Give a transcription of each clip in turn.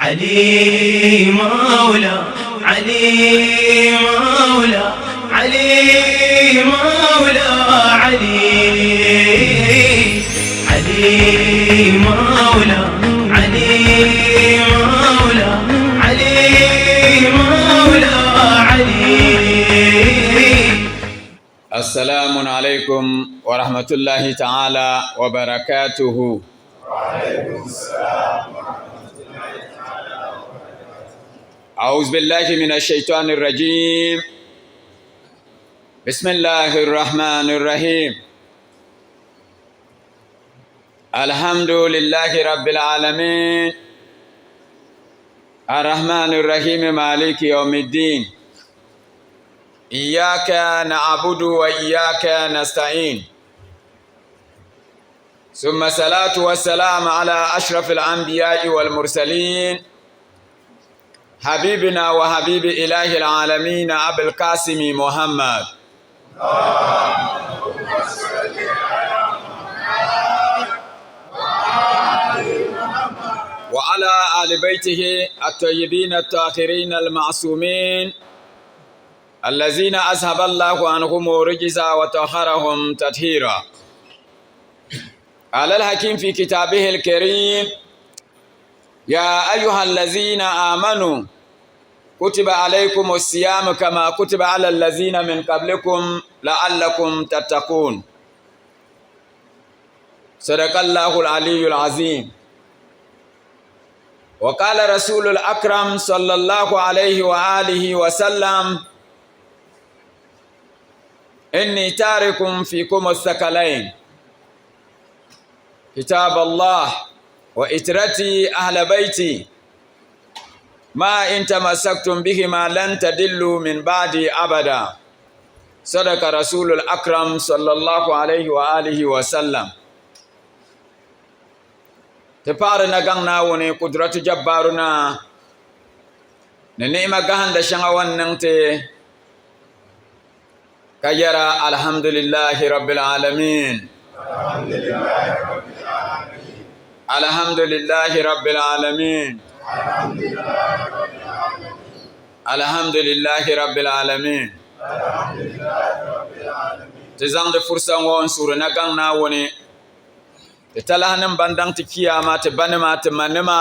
علي مولى علي مولى علي مولى علي علي مولى علي مولى علي مولى علي. السلام عليكم ورحمة الله تعالى وبركاته. وعليكم السلام ورحمة الله تعالى وبركاته. أعوذ بالله من الشيطان الرجيم. بسم الله الرحمن الرحيم. الحمد لله رب العالمين الرحمن الرحيم مالك يوم الدين. إياك نعبد وإياك نستعين. ثم الصلاة والسلام على أشرف الأنبياء والمرسلين حبيبنا وحبيب إله العالمين أبو القاسم محمد. اللهم صل على محمد وآل محمد. وعلى آل بيته الطيبين الطاهرين المعصومين الذين أذهب الله عنهم الرجس وطهرهم تطهيرا. قال الحكيم في كتابه الكريم: يا أيها الذين آمنوا كتب عليكم الصيام كما كتب على الذين من قبلكم لعلكم تتقون. صدق الله العلي العظيم. وقال رسول الأكرم صلى الله عليه وآله وسلم: إني تارك فيكم الثقلين، كتاب الله وإترتي أهل بيتي، ما إن تمسكتم بهما لن تدلوا من بعدي أبدا. صدق رسول الأكرم صلى الله عليه وآله وسلم. Ti paɣiri na gaŋ Naawuni Kudratu Jabbaru na ni ni'ima gahinda shɛŋa o ni niŋ ti ka yɛra alhamdulillahi rabbil alamin. Alhamdulillahi rabbil alamin. Alhamdulillahi rabbil alamin. Ti zaŋdi fursa ŋɔ n suhiri na gaŋ Naawuni ti talahinim ban daŋ ti kiyama, ti banima, ti manima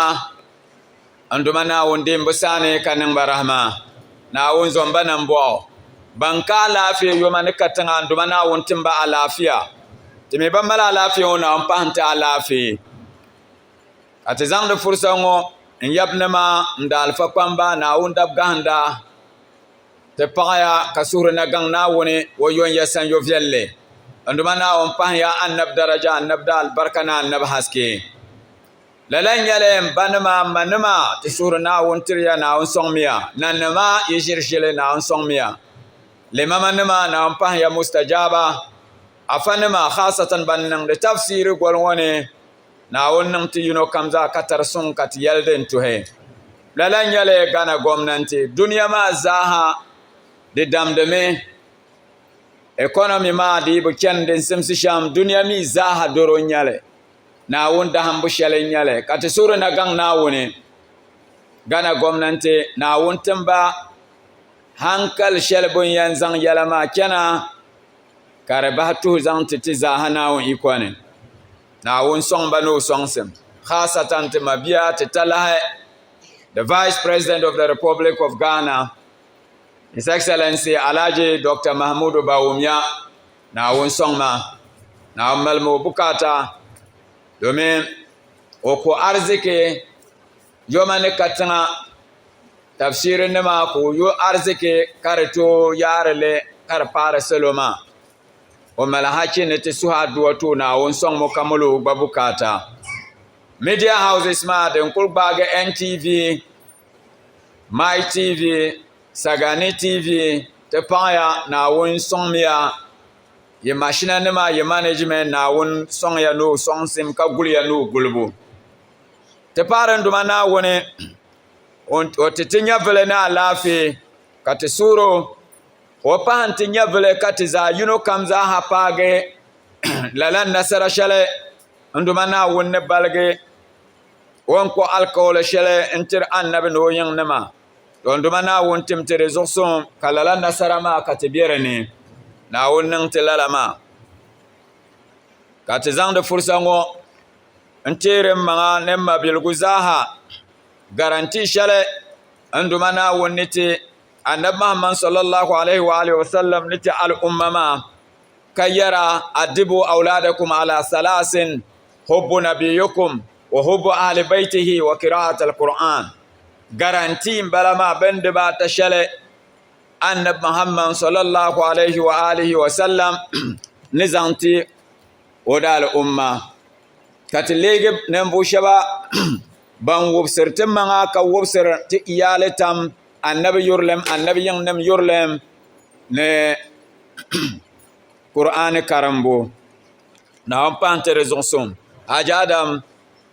n duma Naawuni deem bi saani ka niŋ ba rahima. Naawuni zom ba nambɔɣu. Ban ka alaafee yoma ni katiŋa n duma Naawuni tim ba alaafia. Ti mi ban mali alaafee ŋɔ Naawuni pahi n-ti alaafee. Ka ti zaŋdi fursa ŋɔ n yabinima n da alifa kpamba Naawuni dab gahinda ti paɣaya ka suhuri na gaŋ Naawuni o yon ya sanyo viɛlli. N duma Naawuni pahi ya annabi daraja, annabi da alibarika ni annabi haske. Lala n-nyɛli m banima, m manima, ti suhuri Naawuni tiri ya, Naawuni sɔŋmiya. Nanima, yi ʒiri ʒili, Naawuni sɔŋmiya. Limamanima, Naawuni pahi ya mustajaaba. Afanima, khaasatan ban niŋdi tafsiiri goli ŋɔ ni, Naawuni niŋ ti yino kam zaa ka tari suŋ ka ti yɛli din tuhi. Lala n-nyɛli Ghana gomnanti. Dunia maa zaaha di damdimi. Economy maa di yi bi chani din simsi shɛm, dunia mi zaaha doro n-nyɛli. Naawuni dahimbu shɛli n-nyɛli ka ti suhuri na gaŋ Naawuni. Ghana gomnanti, Naawuni timba hankali shɛli bɛ ni yɛn zaŋ yɛla maa chana ka di bahi tuhi zaŋ ti ti zaaha Naawuni yiko ni. Naawuni sɔŋ ba ni o sɔŋsim. Khaasatan ti mabia ti talahi the Vice President of the Republic of Ghana, His Excellency Alhaji Dr. Mahmudu Bawumia, Naawuni sɔŋ ma, Naawuni malimi o bukaata domin o ku ariziki yoma ni katiŋa tafsiiri nima ka o yo ariziki ka di tooi yaari li ka di paari salo maa. O mali hachi ni ti suhi aduwa ti o Naawuni sɔŋ mo ka mali o gba bukaata. Media houses maa din kuli gbaagi NTV, My TV, Sagani TV ti paɣiya Naawuni sɔŋmiya yi mashina nima yi management Naawuni sɔŋya ni o sɔŋsim ka guliya ni o gulibu. Ti paɣiri n Duuma Naawuni o ti ti nyɛvili ni alaafee ka ti suhiri o ka o pahi n-ti nyɛvili ka ti zaa yino kam zaaha paagi lala nasara shɛli n Duuma Naawuni ni baligi. O ni kpuɣi alikauli shɛli n-tiri Annabi ni o yiŋnima, to n Duuma Naawuni tim ti di zuɣusuŋ ka lala nasara maa ka ti be di ni. Naawuni niŋ ti lala maa. Ka ti zaŋdi fursa ŋɔ n-teeri m maŋa ni m mabiligu zaaha garantii shɛli n Duuma Naawuni ni ti Annabi Muhammad sallallahu alaihi wa alihi wa sallam ni ti al'umma maa ka yɛra, Adibu awladakum ala salaasin hubbu nabiyukum wa hubbu ahli baytihi wa qira'at al-Qur'an. Garantii m-bala maa bin dibaata shɛli Annabi Muhammad sallallahu alaihi wa alihi wa sallam ni zaŋ ti o daal'umma ka ti leegi ninvuɣ shɛba ban wubisiri ti maŋa ka wubisiri ti iyaali tam Annabi yurilim, Annabi yiŋnim yurilim ni Kur'aani karimbu. Naawuni pahi ti di zuɣusuŋ. Haji Adam,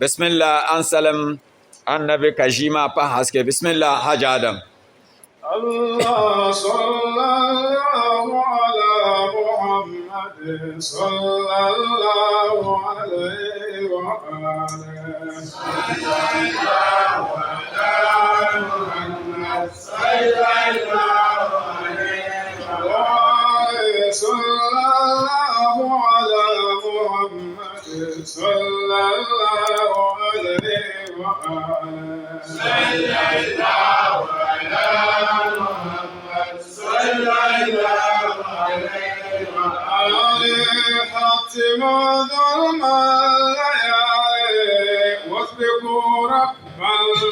bismillah an salim Annabi ka ʒii maa pahi haske. Bismillah Haji Adam. Allah sallallahu ala Muhammad sallallahu alayhi wa alihi. Sallallahu ala Muhammad sallallahu alayhi wa alihi. Sallallahu ala Muhammad sallallahu alayhi wa alihi. Sallallahu ala Muhammad sallallahu alayhi wa alihi. حتم ظلم الليالي واسبقوا رب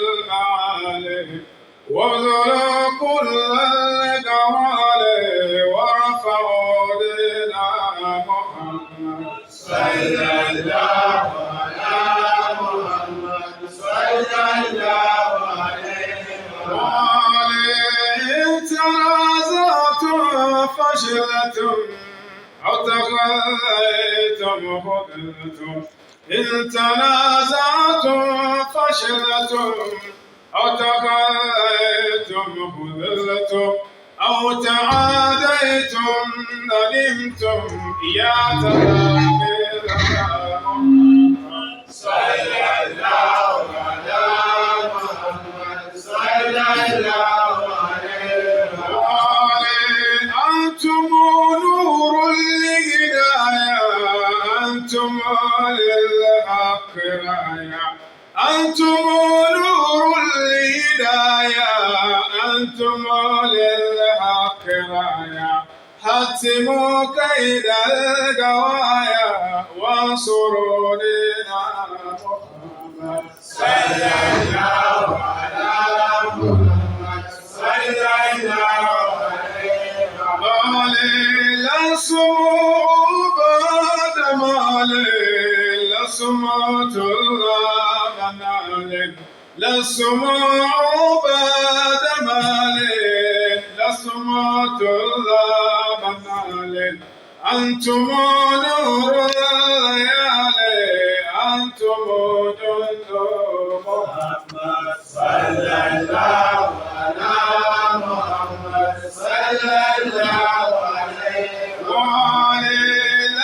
المعالي وابذلوا كل الجوالي وارفعوا دين محمد صلى الله على محمد صلى الله عليه وآله. تنازعتم فشلتم أو تخليتم خذلتم إن تنازعتم فشلتم أو تخليتم خذلتم أو تعاديتم ندمتم يا تلاميذ محمد صلى الله على محمد صلى الله عليه وآله. أنتم نور الهداية أنتم للحق راية أنتم نور الهداية أنتم للحق راية حتموا كيد القوايا وانصروا دين محمد صلى الله على محمد صلى الله عليه وآله. لسموا بعد مالي لسمعت الله منالي لسمع بعد مالي لسمعت الله منالي أنتم نور الليالي أنتم جند محمد صلى الله على محمد صلى الله عليه وآله.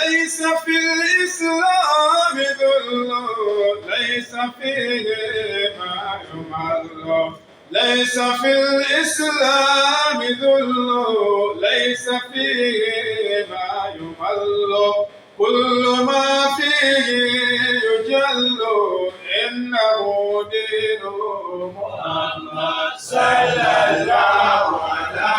ليس في الإسلام ذل ليس فيه ما يمل ليس في الإسلام ذل ليس فيه ما يمل كل ما فيه يجل إنه دين محمد صلى الله على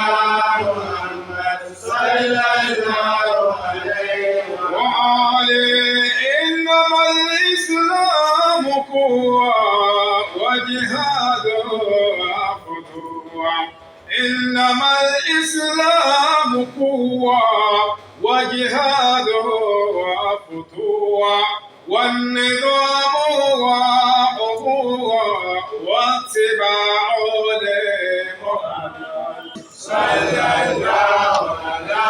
محمد صلى الله عليه وآله. إنما الإسلام قوة وجهاد وخضوع إنما الإسلام قوة وجهاد وفتوة والنظام وأخوة واتباع لمحمد صلى الله على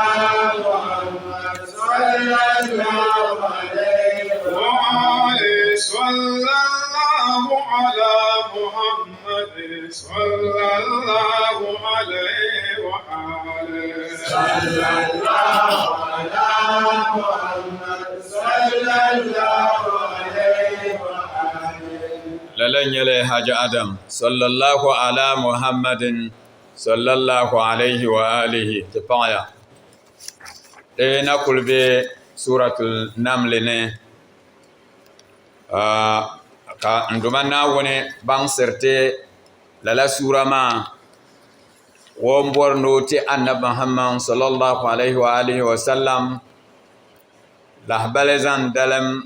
محمد صلى الله عليه وآله. صلى الله على محمد صلى الله عليه وآله. صلى الله على محمد صلى الله عليه وآله. Lala Lala n nyɛli Haji Adam sallallahu ala Muhammadin sallallahu alayhi wa alihi ti paɣaya. Di na kuli be suratul Namli ni ka n Duuma Naawuni baŋsiri ti lala suura maa o ni bɔri ni o ti Anabi Muhammad sallallahu alayhi wa alihi wa sallam lahabali zaŋ dalim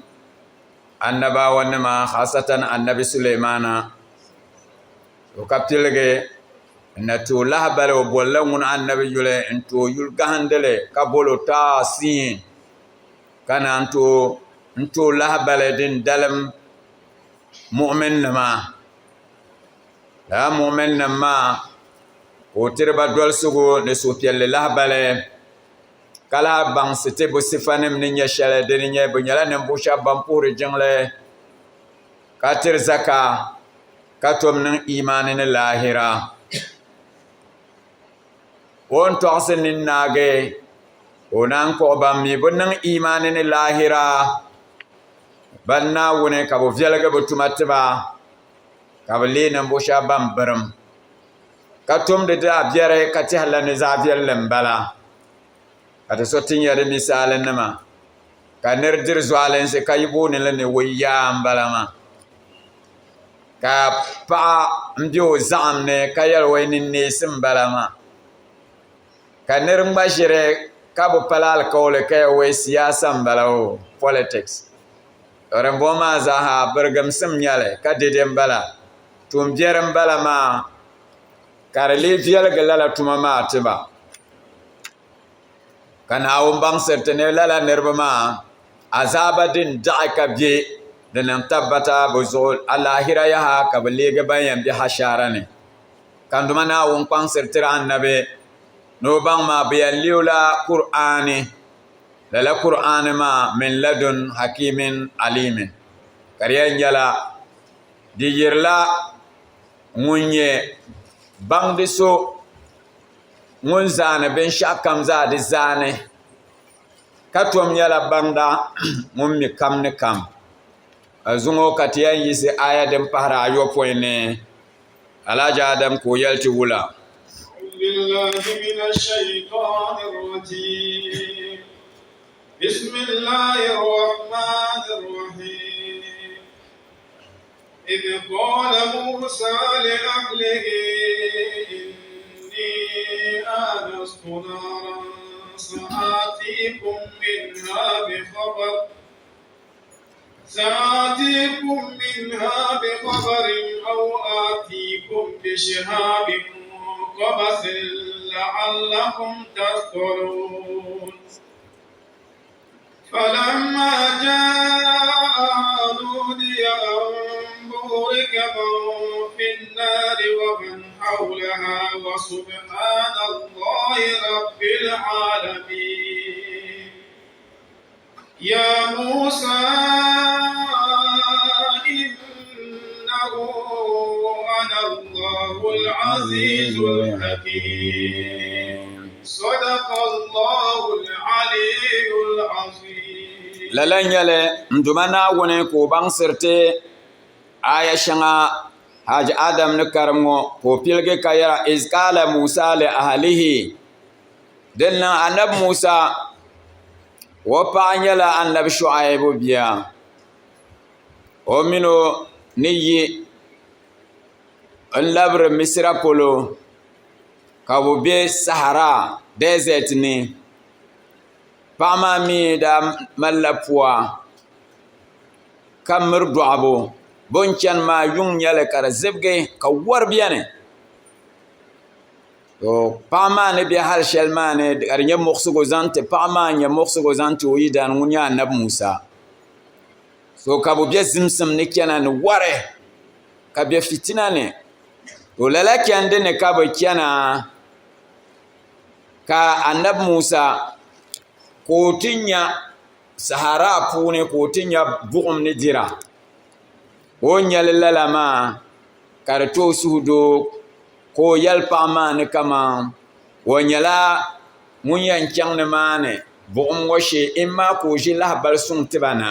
annabawa nima khasatan annabi Sulemana to ka piligi n na ti o lahabali o bolila ŋuni annabi yuli n ti o yuli gahindili ka bolo Taasin ka naan tooi n ti o lahabali din dalim mu'min nima lala mu'min nim maa ka o tiri ba dolsigu ni suhupiɛlli lahabali ka lahi baŋsi ti bi sifanim ni nyɛ shɛli dini nyɛ bi nyɛla ninvuɣu shɛba ban puhiri jiŋli ka tiri zaka ka tom niŋ imaani ni laahira. O ni tɔɣisi nini naagi ka o naan kpuɣi ban mi bi niŋ imaani ni laahira ban Naawuni ka bi viɛligi bi tuma tiba ka bi leei ninvuɣu shɛba ban birim ka tumdi dabiɛri ka tɛhila ni zaɣ viɛlli m-bala. Ka ti so ti nya di misaalinima, ka nir diri zualinsi ka yi booni li ni o yaa m-bala maa. Ka paɣa m-be o zaɣim ni ka yɛli o ninneesim m-bala maa. Ka nir ŋma ʒiri ka bi pali alikauli ka yɛli o siyaasa m-bala o, politics. To dimbɔŋɔ maa zaaha birigimsim n-nyɛ li ka dɛde m-bala, tuumbiɛri m-bala maa ka di lee viɛligi lala tuma maa ti ba. Ka Naawuni baŋsiri ti ni lala niriba maa azaaba din daɣi ka be di niŋ tabbata bɛ zuɣu alaahira yaha ka bɛ leegi ban yɛn be hashaara ni. Ka n Duuma Naawuni kpaŋsiri tiri Annabi ni o baŋ maa bɛ yɛn leei o la Kur'aani, lala Kur'aani maa min ladun hakiimin aliimin ka di yɛn nyɛla di yirila ŋun nyɛ baŋdi so ŋun zaani binshɛɣu kam zaa di zaani ka tom nyɛla baŋda ŋun mi kam ni kam. Ka zuŋɔ ka ti yɛn yiɣisi aya din pahiri ayopɔin ni Alhaji Adam ka o yɛli ti wula. إذ قال موسى لأهله إني آنست نارا سآتيكم منها بخبر سآتيكم منها بخبر أو آتيكم بشهاب قبس لعلكم تصطلون فلما جاء نودي أن بورك من في النار ومن حولها وسبحان الله رب العالمين يا موسى إنه أنا الله العزيز الحكيم صدق الله العلي العظيم Lala n-nyɛli n Duuma Naawuni ka o baŋsiri ti aaya shɛŋa Haji Adam ni karim ŋɔ ka o piligi ka yɛra iz qaala Musa li ahlihi din niŋ Anabi Musa o paɣa nyɛla Anabi Shuaibu bia o mini o ni yi n labiri Misira polo ka bi bɛ Sahara dɛzɛt ni paɣa maa mii daa malila pua ka miri dɔɣibu bi ni chɛni maa yuŋ n nyɛli ka di zibigi ka wori biɛni to paɣa maa ni bɛ hali shɛli maa ni ka di nyɛ muɣusigu zaŋ ti paɣa maa n nyɛ muɣusigu zaŋ ti o yidana ŋun nyɛ anabi Musa so ka bi bɛ zimsim ni chɛna ni wori ka bɛ fitina ni to lala chɛndi ni ka bi chɛna ka anabi Musa ka o ti nya sahara puuni ka o ti nya buɣum ni dira o ni nyɛli lala maa ka di ti o suhudoo ka o yɛli paɣa maa ni kaman o nyɛla ŋun yɛn chaŋ nimaani buɣum ŋɔ shee in maa ka o ʒi lahabali suŋ tiba na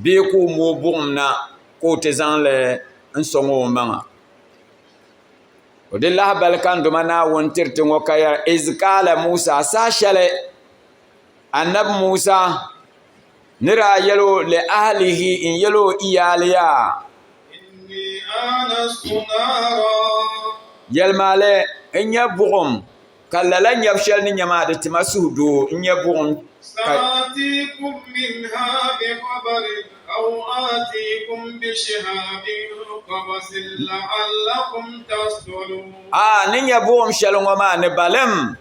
bee ka o mooi buɣum na ka o ti zaŋli n sɔŋ o maŋa. O di lahabali ka n Duuma Naawuni tiri ti ŋɔ ka yɛli, Iz qaala Musa, saha shɛli Annabi Musa ni daa yɛl o li ahlihi n yɛl o iyaali yaa. Inni anastu naara. Yɛlimaŋli, n nya buɣim, ka lala nyabu shɛli ni nya maa di tima suhudoo, n nya buɣim ka. Sa'atikum minha bi khabarin aw atikum bi shihabin qabasin la'allakum tastalun. A ni nya buɣim shɛli ŋɔ maa ni balim,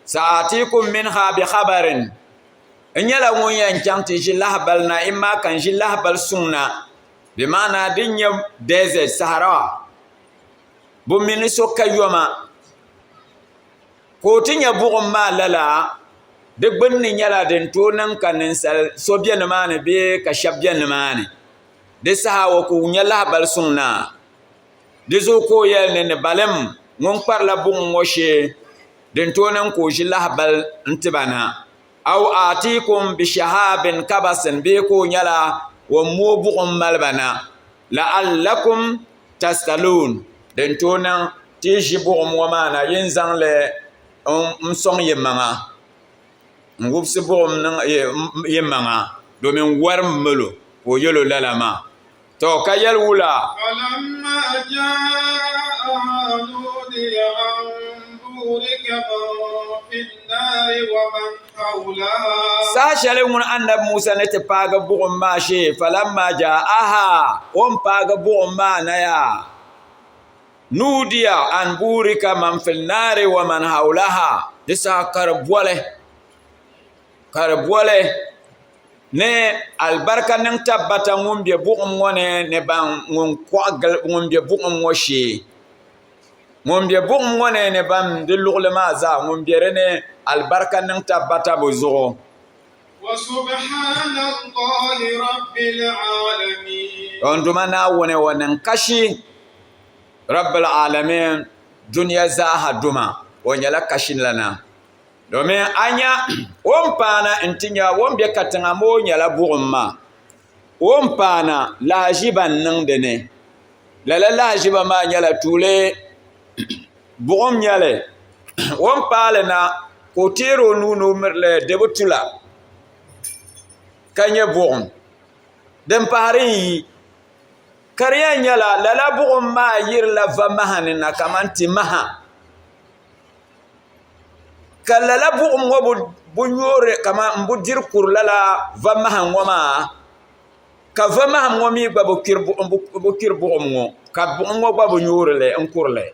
sa'atikum minha bi khabarin. N nyɛla ŋun yɛn chaŋ ti ʒi lahabali na, imma ka n ʒi lahabali suŋ na, bɛ maana din nyɛ desert, Sahara, bɛ mi ni so ka yoma, ka o ti nya buɣim maa lala, di gbunni nyɛla din tooi niŋ ka ninsal so be nimaani bee ka shɛba be nimaani. Di saha o ku nya lahabali suŋ na. Di zuɣu ka o yɛli ni ni balim ŋun kparila buɣim ŋɔ shee din tooi niŋ ka o ʒi lahabali n-ti ba na. Aw aatikum bi shahabin kabasin bee ka o nyɛla o mooi buɣim mali ba na. La'allakum tastaluun din tooi niŋ ti yi ʒi buɣim ŋɔ maa na yin zaŋ li n-sɔŋ yi maŋa n-wubisi buɣim niŋ yi maŋa domin wari m-mali o ka o yɛl o lala maa. To ka yɛli wula? Falamma jaaha nudiya an burika man fi nnaari wa man hawlaha. Saha shɛli ŋun Annabi Musa ni ti paagi buɣim maa shee, falamma jaaha, o ni paagi buɣim maa na yaa, nudiya an burika man fi nnaari wa man hawlaha, di saha ka di boli, ka di boli. Ni alibarika niŋ tabbata ŋun be buɣim ŋɔ ni ni ban ŋun kɔɣi gili ŋun be buɣim ŋɔ shee. Ŋun be buɣim ŋɔ ni ni ban di luɣili maa zaa ŋun be di ni alibarika niŋ tabbata bɛ zuɣu. Wa subhanallahi rabbil alamin. N Duuma Naawuni, o niŋ kashi Rabbil alamin, dunia zaaha Duuma, o nyɛla kashilana. Domin a nya o ni paana nti nya o ni be katiŋa maa o nyɛla buɣim maa. O ni paana lahaʒiba n-niŋdi ni. Lala lahaʒiba maa nyɛla tuuli buɣim nyɛli. O ni paali na ka o teeri o nuu ni o miri li di bi tula ka nyɛ buɣim. Din pahiri n-yi ka di yɛn nyɛla lala buɣim maa yirila vamaha ni na kamani timaha. Ka lala buɣum ŋɔ bi nyoori kamani n bi diri kuri lala va maham ŋɔ maa ka va maham ŋɔ mii gba bi kpiri buɣum ŋɔ ka buɣum ŋɔ gba bi nyoorili n kurili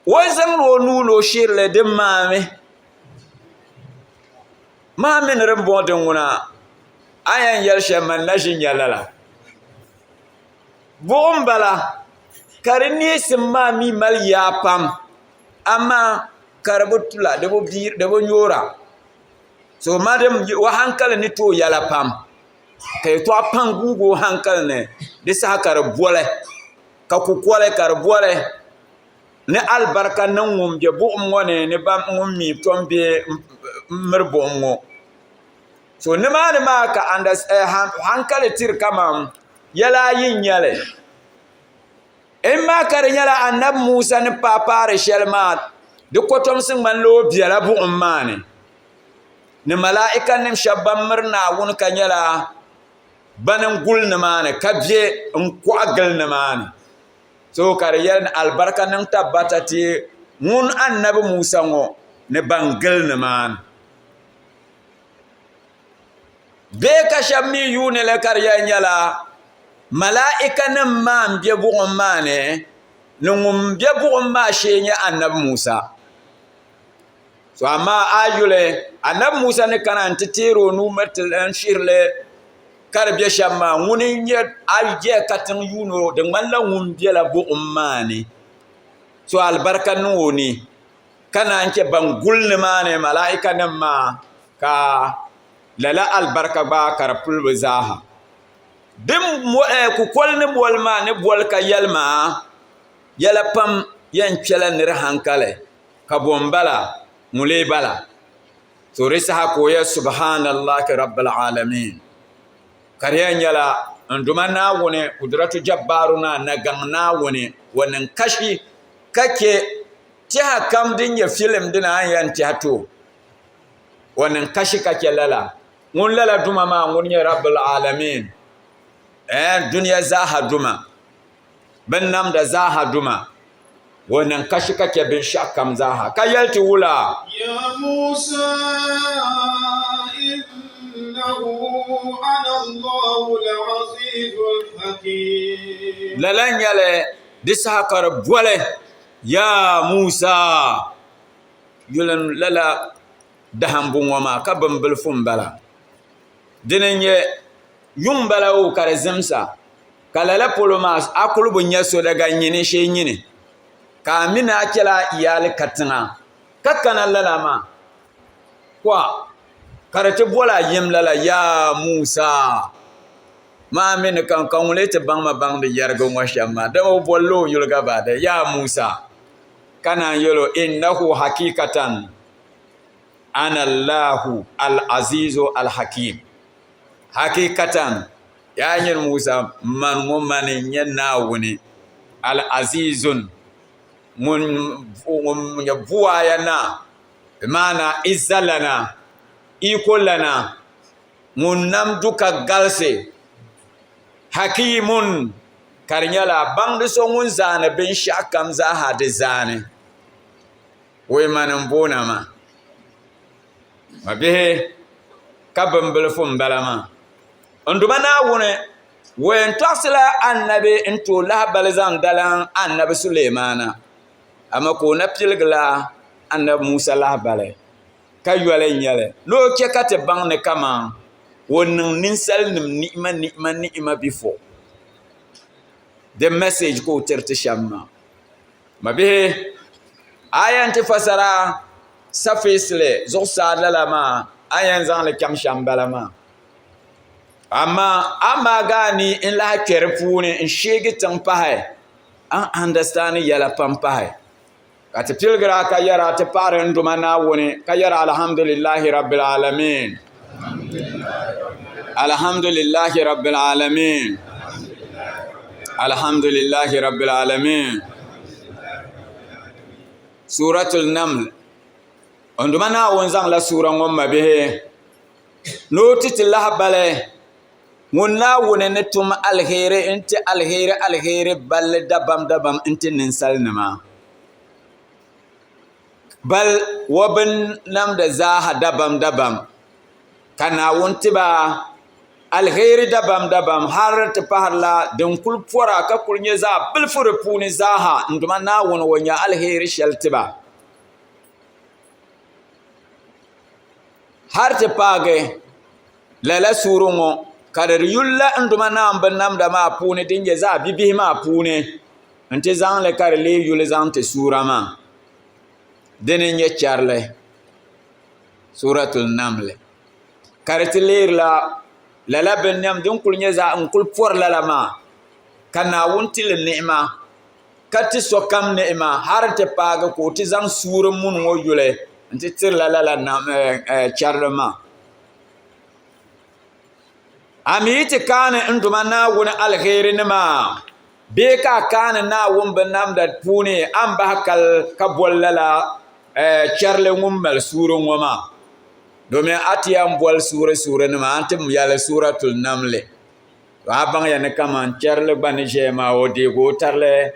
o zaŋla o nuu ni o sheerili din maami maa mini din bɔŋɔ din ŋuna a yɛn yɛli shɛm man na ʒi n nyɛ lala Buɣum bala ka di neesim maa mi mali yaa pam amaa ka di bi tula di bi nyoora so o hankali ni tooi yɛla pam ka yɛltɔɣa pam guugi o hankali ni di saha ka di boli ka kukoli ka di boli ni alibarika niŋ ŋun bɛ buɣum ŋɔ ni ni ŋun mi tom bɛ n miri buɣum ŋɔ So nimaani maa ka hankali tiri kaman yɛla ayi n-nyɛ li. Imma ka di nyɛla Anabi Musa ni paai paari shɛli maa di kɔtomsi ŋmanila o bela buɣim maa ni, ni malaaikanim shɛba ban miri Naawuni ka nyɛla bani n-guli nimaani ka be n-kɔɣi gili nimaani. So ka di yɛli ni alibarika niŋ tabbata ti ŋun Anabi Musa ŋɔ ni ban gili nimaani. Bee ka shɛba mi yuuni li ka di yɛn nyɛla malaaikanim maa m-be buɣim maa ni, ni ŋun be buɣim maa shee nyɛ Annabi Musa. To amaa a yi yuli Annabi Musa ni kana nti teeri o nuu miriti li n-shihiri li ka di be shɛm maa, ŋuni n-nyɛ a yi je katiŋ yuuni o, di ŋmanila ŋun bela buɣim maa ni. To alibarika niŋ o ni. Ka naan chɛ ban guli nimaani, malaaikanim maa, ka lala alibarika gba ka di puli bɛ zaaha. Din kukoli ni boli maa ni boli ka yɛli maa, yɛla pam yɛn kpɛla nir haŋkali, ka bo m-bala, ŋun lee bala? To di saha ka o yɛli, Subhaanallahi Rabbil Aalamiin. Ka di yɛn nyɛla N Duuma Naawuni, Kudratu Jabbaaru Naa, Nagaŋ Naawuni, o niŋ kashi ka chɛ tɛha kam din nyɛ filim dina a ni yɛn tɛhi ti o. O niŋ kashi ka chɛ lala. Ŋun lala Duuma maa ŋuni nyɛ Rabbul Aalamiin, ɛɛn dunia zaaha Duuma, binnamda zaaha Duuma. O niŋ kashi ka chɛ binshɛɣu kam zaaha, ka yɛli ti wula? Ya Musa, innahu ana Allahu al-Azizu al-Hakim. Lala n-nyɛ li, di saha ka di boli, Ya Musa! Yuli lala dahimbu ŋɔ maa ka bimbilifu m-bala. Dini n-nyɛ, yuŋ m-bala o ka di zimsa. Ka lala polo maa a kuli bi nya so daga nyini shee nyini, ka a mi ni a chɛla a iyaali katiŋa ka kana lala maa kɔa ka di ti boli a yim lala, Yaa Musa! Maa mi ni ka ŋun lee ti baŋ ma baŋdi yɛrigu ŋɔ shɛm maa, dama o bolila o yuli gabaadaya, Yaa Musa! Ka naan yɛl o, Innahu hakikatan ana Allahu al-Azizu al-Hakim. Hakikatan Yaa nyini Musa, mani ŋɔ mani n-nyɛ Naawuni, Al-Azizun, ŋun nyɛ buwaaya naa, bɛ maana Izza lana, iko lana, ŋun nam du ka galisi, Hakiimun, ka di nyɛla baŋdi so ŋun zaani binshɛɣu kam zaaha di zaani. Wei mani m-boona maa. Mabihi, ka bimbilifu m-bala maa. N Duuma Naawuni, o yɛn tɔɣisila annabi n-ti o lahibali zaŋ dalim annabi Sulemaana, amaa ka o na piligila annabi Musa lahibali, ka yoli n-nyɛ li ni o chɛ ka ti baŋ ni kaman o niŋ ninsalinim ni'ima ni'ima ni'ima before the message ka o tiri ti shɛm maa. Mabihi, a yɛn ti fasara surface-li zuɣusaa lala maa, a ni yɛn zaŋ li chaŋ shɛm bala maa. Amaa a maagi a ni n lahi kpɛ di puuni n sheegi tiŋ pahi a ni andastandi yɛla pam pahi ka ti piligira ka yɛra ti paɣiri n Duuma Naawuni ka yɛra alihamdulilahi rabbil aalamiin alihamdulilahi rabbil aalamiin alihamdulilahi rabbil aalamiin suuratul naml n Duuma Naawuni zaŋla suura ŋɔ mabihi ni o ti ti lahabali ŋun Naawuni ni tum aliheri n-ti aliheri aliheri balli dabam dabam n-ti ninsalinima. Bal o binnamda zaaha dabam dabam ka Naawuni ti ba aliheri dabam dabam hal ti pahirila din kul pɔra ka kul nyɛ zaɣ bilifu di puuni zaaha n Duuma Naawuni o nya aliheri shɛli ti ba. Hali ti paagi lala suuri ŋɔ ka di yulila n Duuma Naawuni binnamda maa puuni din nyɛ zaɣ bibihi maa puuni n-ti zaŋ li ka di leei yuli zaŋ ti suura maa. Dini n-nyɛ chɛrili Suuratul Namli ka di ti leerila lala binnɛm din kuli nyɛ zaɣ n kuli pɔri lala maa ka Naawuni ti li ni'ima ka ti sokam ni'ima hal ti paagi ka o ti zaŋ suuri muni ŋɔ yuli n-ti tirila lala chɛrili maa. A mi yi ti kaani n Duuma Naawuni aliherinima bee ka a kaani Naawuni binnamda puuni a ni bahi kali ka boli lala chɛrili ŋun mali suuri ŋɔ maa, domin a ti yɛn boli suuri suurinima a ni ti yɛli Suuratul Namli. To a baŋya ni kaman chɛrili gba ni ʒɛya maa o deegi o tarili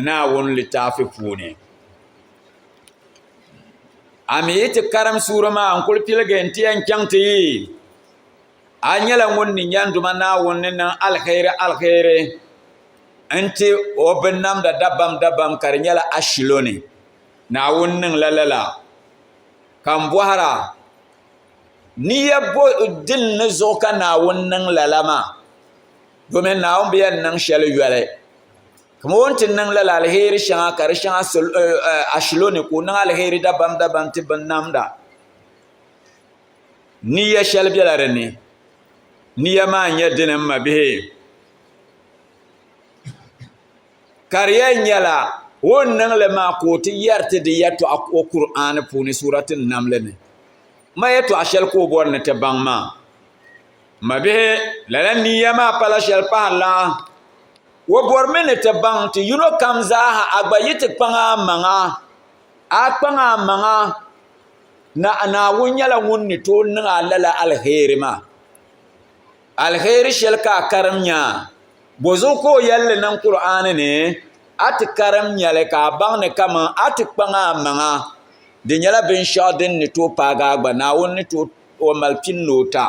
Naawuni litaafi puuni. A mi yi ti karim suuri maa n-kuli piligi nti yɛn chaŋ ti yi, a nyɛla ŋun ni nya n Duuma Naawuni ni niŋ aliheri aliheri n-ti o binnamda dabamdabam ka di nyɛla ashilo ni Naawuni niŋla lala. Ka m bɔhira, Niya bo din ni zuɣu ka Naawuni niŋ lala maa? Domin Naawuni bi yɛn niŋ shɛli yoli. Kamani o ni ti niŋ lala aliheri shɛŋa ka di shɛŋa ashilo ni ka o niŋ aliheri dabam dabam ti binnamda. Niya shɛli bela di ni. Niya maa n-nyɛ dini m mabihi? Ka di yɛn nyɛla o ni niŋ li maa ka o ti yɛri ti di yɛtɔɣa o Kur'aani puuni Suurati Namli ni. Ma yɛtɔɣa shɛli ka o bɔri ni ti baŋ maa. Mabihi, lala niya maa pala shɛli pahirila o bɔrimi ni ti baŋ ti yino kam zaaha a gba yi ti kpaŋ a maŋa, a kpaŋ a maŋa na Naawuni nyɛla ŋun ni tooi niŋ a lala aliheri maa. Aliheri shɛli ka a karim nya, bɔzuɣu ka o yɛli li niŋ Kur'aani ni, a ti karim nya li ka a baŋ ni kaman a ti kpaŋ a maŋa, di nyɛla binshɛɣu din ni tooi paagi a gba, Naawuni ni tooi o mali pini ni o ti a.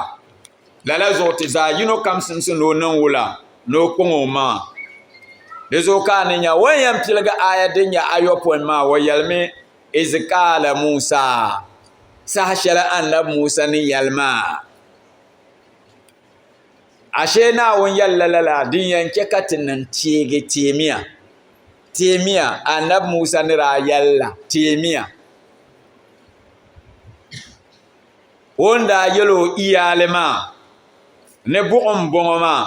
Lala zuɣu ti zaa yino kam simsi ni o niŋ wula ni o kpaŋ o maŋa. Di zuɣu ka a ni nya o ni yɛn piligi aaya din nyɛ ayopɔin maa, o yɛlimi, Iz qaala Musa, saha shɛli Annabi Musa ni yɛli maa, Ashee Naawuni yɛlila lala din yɛn chɛ ka ti niŋ teegi teemiya, teemiya, Annabi Musa ni daa yɛli la, teemiya. O ni daa yɛl o iyaali maa ni buɣim m-bɔŋɔ maa,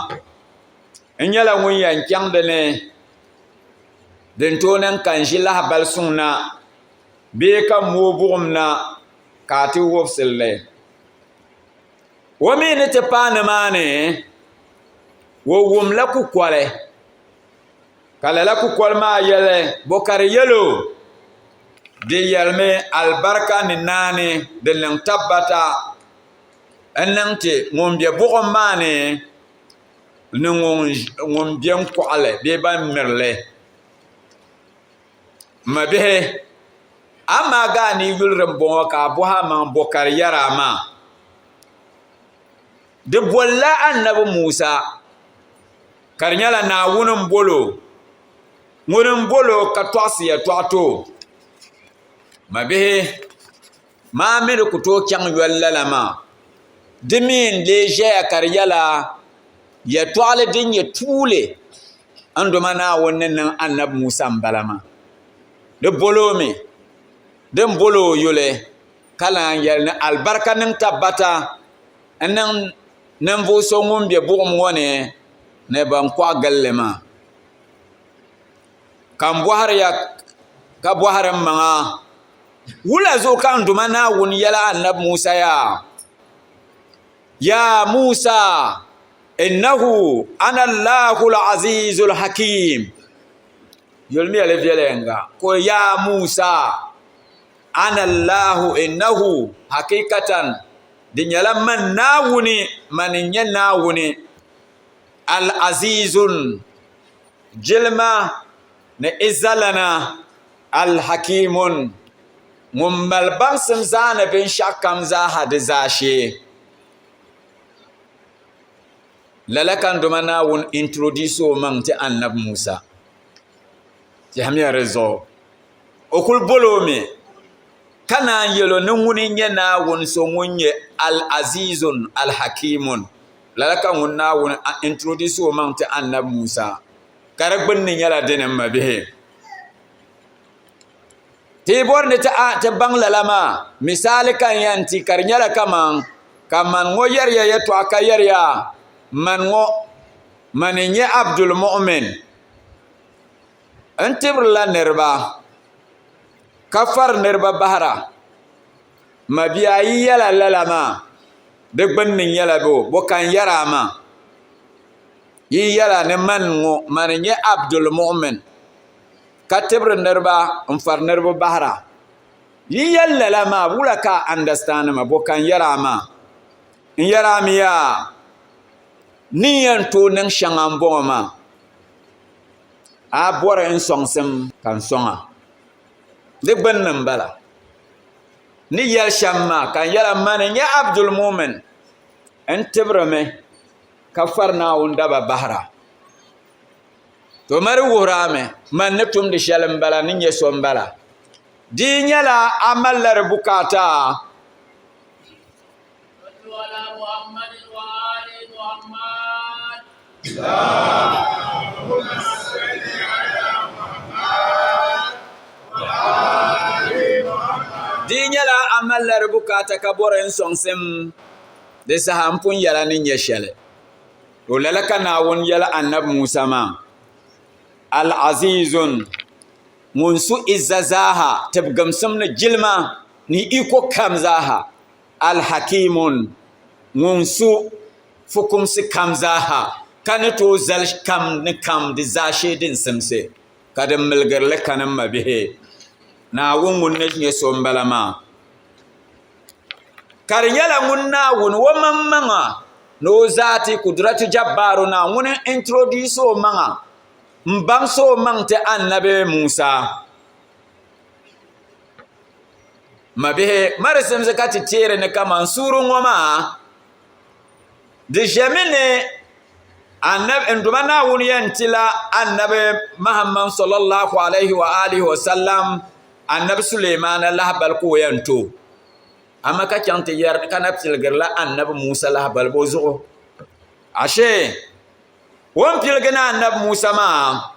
n nyɛla ŋun yɛn chaŋ di ni din tooi niŋ ka n ʒi lahibali suŋ na bee ka m mooi buɣim na ka a ti wubisili li. O mi ni ti paai nimaani, o wumla kukoli. Ka lala kukoli maa yɛli, Bo ka di yɛl o? Di yɛlimi, Alibarika ni naani di niŋ tabbata n-niŋ ti ŋun be buɣim maa ni ni ŋun be n-kɔɣi li bee ban miri li. M mabihi, amaa gaa ni yi yuli din bɔŋɔ ka a bɔhi amaŋ bo ka di yɛri a maa? Di bolila Annabi Musa ka di nyɛla Naawuni m-bol o. Ŋuni m-bol o ka tɔɣisi yɛtɔɣa ti o. Mabihi, maa mi di ku tooi chaŋ yoli lala maa. Di mi n-lee ʒɛya ka di nyɛla yɛtɔɣili din nyɛ tuuli n Duuma Naawuni ni niŋ Anabi Musa m-bala maa. Di bol o mi din bol o yuli ka lan yɛli ni alibarika niŋ tabbata n-niŋ ninvuɣ so ŋun be buɣim ŋɔ ni ni ban kɔɣ gili li maa. Ka m bɔhiri ya ka bɔhiri mmaŋa, Wula zuɣu ka n Duuma Naawuni yɛli Anabi Musa yaa, Yaa Musa, innahu ana Allahu al-Azizu al-Hakim. Yulimiya li viɛlɛŋga ka o yaa Musa, ana Allahu innahu hakikatan di nyɛla man Naawuni, mani n-nyɛ Naawuni, Al-Azizun, jilima ni izzalana, Al-Hakimun, ŋun mali baŋsim zaani binshɛɣu kam zaaha di zaashee. Lala ka n Duuma Naawuni introduce o maŋ ti Annabi Musa. Tɛhimiya di zuɣu. O kuli boli o mi ka naan yɛl o ni ŋuni n-nyɛ Naawuni so ŋun nyɛ Al-Azizun Al-Hakimun. Lala ka ŋun Naawuni introduce o maŋ ti Annabi Musa ka di gbunni nyɛla dini m mabihi. Ti yi bɔri ni ti baŋ lala maa, misali ka n yɛn ti ka di nyɛla kaman ka man ŋɔ yɛri ya yɛtɔɣa ka yɛri ya, Man ŋɔ, mani n-nyɛ Abdul Mu'min. N tibirila niriba, ka fari niriba bahira. Mabia a yi yɛla lala maa, di gbunni nyɛla bo? Bo ka n yɛri a maa? Yi yɛla ni man ŋɔ, mani n-nyɛ Abdul Mu'min, ka tibiri niriba n-fari niriba bahira. Yi yɛli lala maa, wula ka a understand ma? Bo ka n yɛri a maa? N yɛri a mi yaa, ni yɛn tooi niŋ shɛŋa m-bɔŋɔ maa. A bɔri n sɔŋsim ka n sɔŋ a. Di gbunni m-bala. Ni yɛli shɛm maa ka n yɛla mani n-nyɛ Abdul Mumin n tibirimi ka fari Naawuni daba bahira. To mali wuhiri a mi man ni tumdi shɛli m-bala ni nyɛ so m-bala. Di yi nyɛla a malila di bukaata. Di yi nyɛla a malila di bukaata ka bɔri n sɔŋsim, di saha m pun yɛla ni nyɛ shɛli. To lala ka Naawuni yɛli Annabi Musa maa, Al-Azizun, ŋun su izza zaaha, tibigimsim ni jilima ni iko kam zaaha, Al-Hakimun, ŋun su fukumsi kam zaaha, ka ni tooi zali kam ni kam di zaashee din simsi, ka din miligiri li kani m mabihi. Naawuni ŋun ni nyɛ so m-bala maa. Ka di nyɛla ŋun Naawuni o maŋmaŋa ni o zaati Kudratu Jabbaaru Naa ŋuni n-introduce o maŋa m-baŋsi o maŋ ti Annabi Musa. Mabihi, ma di simsi ka ti teeri ni kaman suuri ŋɔ maa di ʒɛmi ni n Duuma Naawuni yɛn ti la Annabi Muhammad sallallahu alaihi wa alihi wa sallam Annabi Suleimana lahabali ka o yɛn to. Amaa ka chaŋ ti yɛri ka na piligirila Annabi Musa lahabali bɔ zuɣu? Ashee o ni piligi ni Annabi Musa maa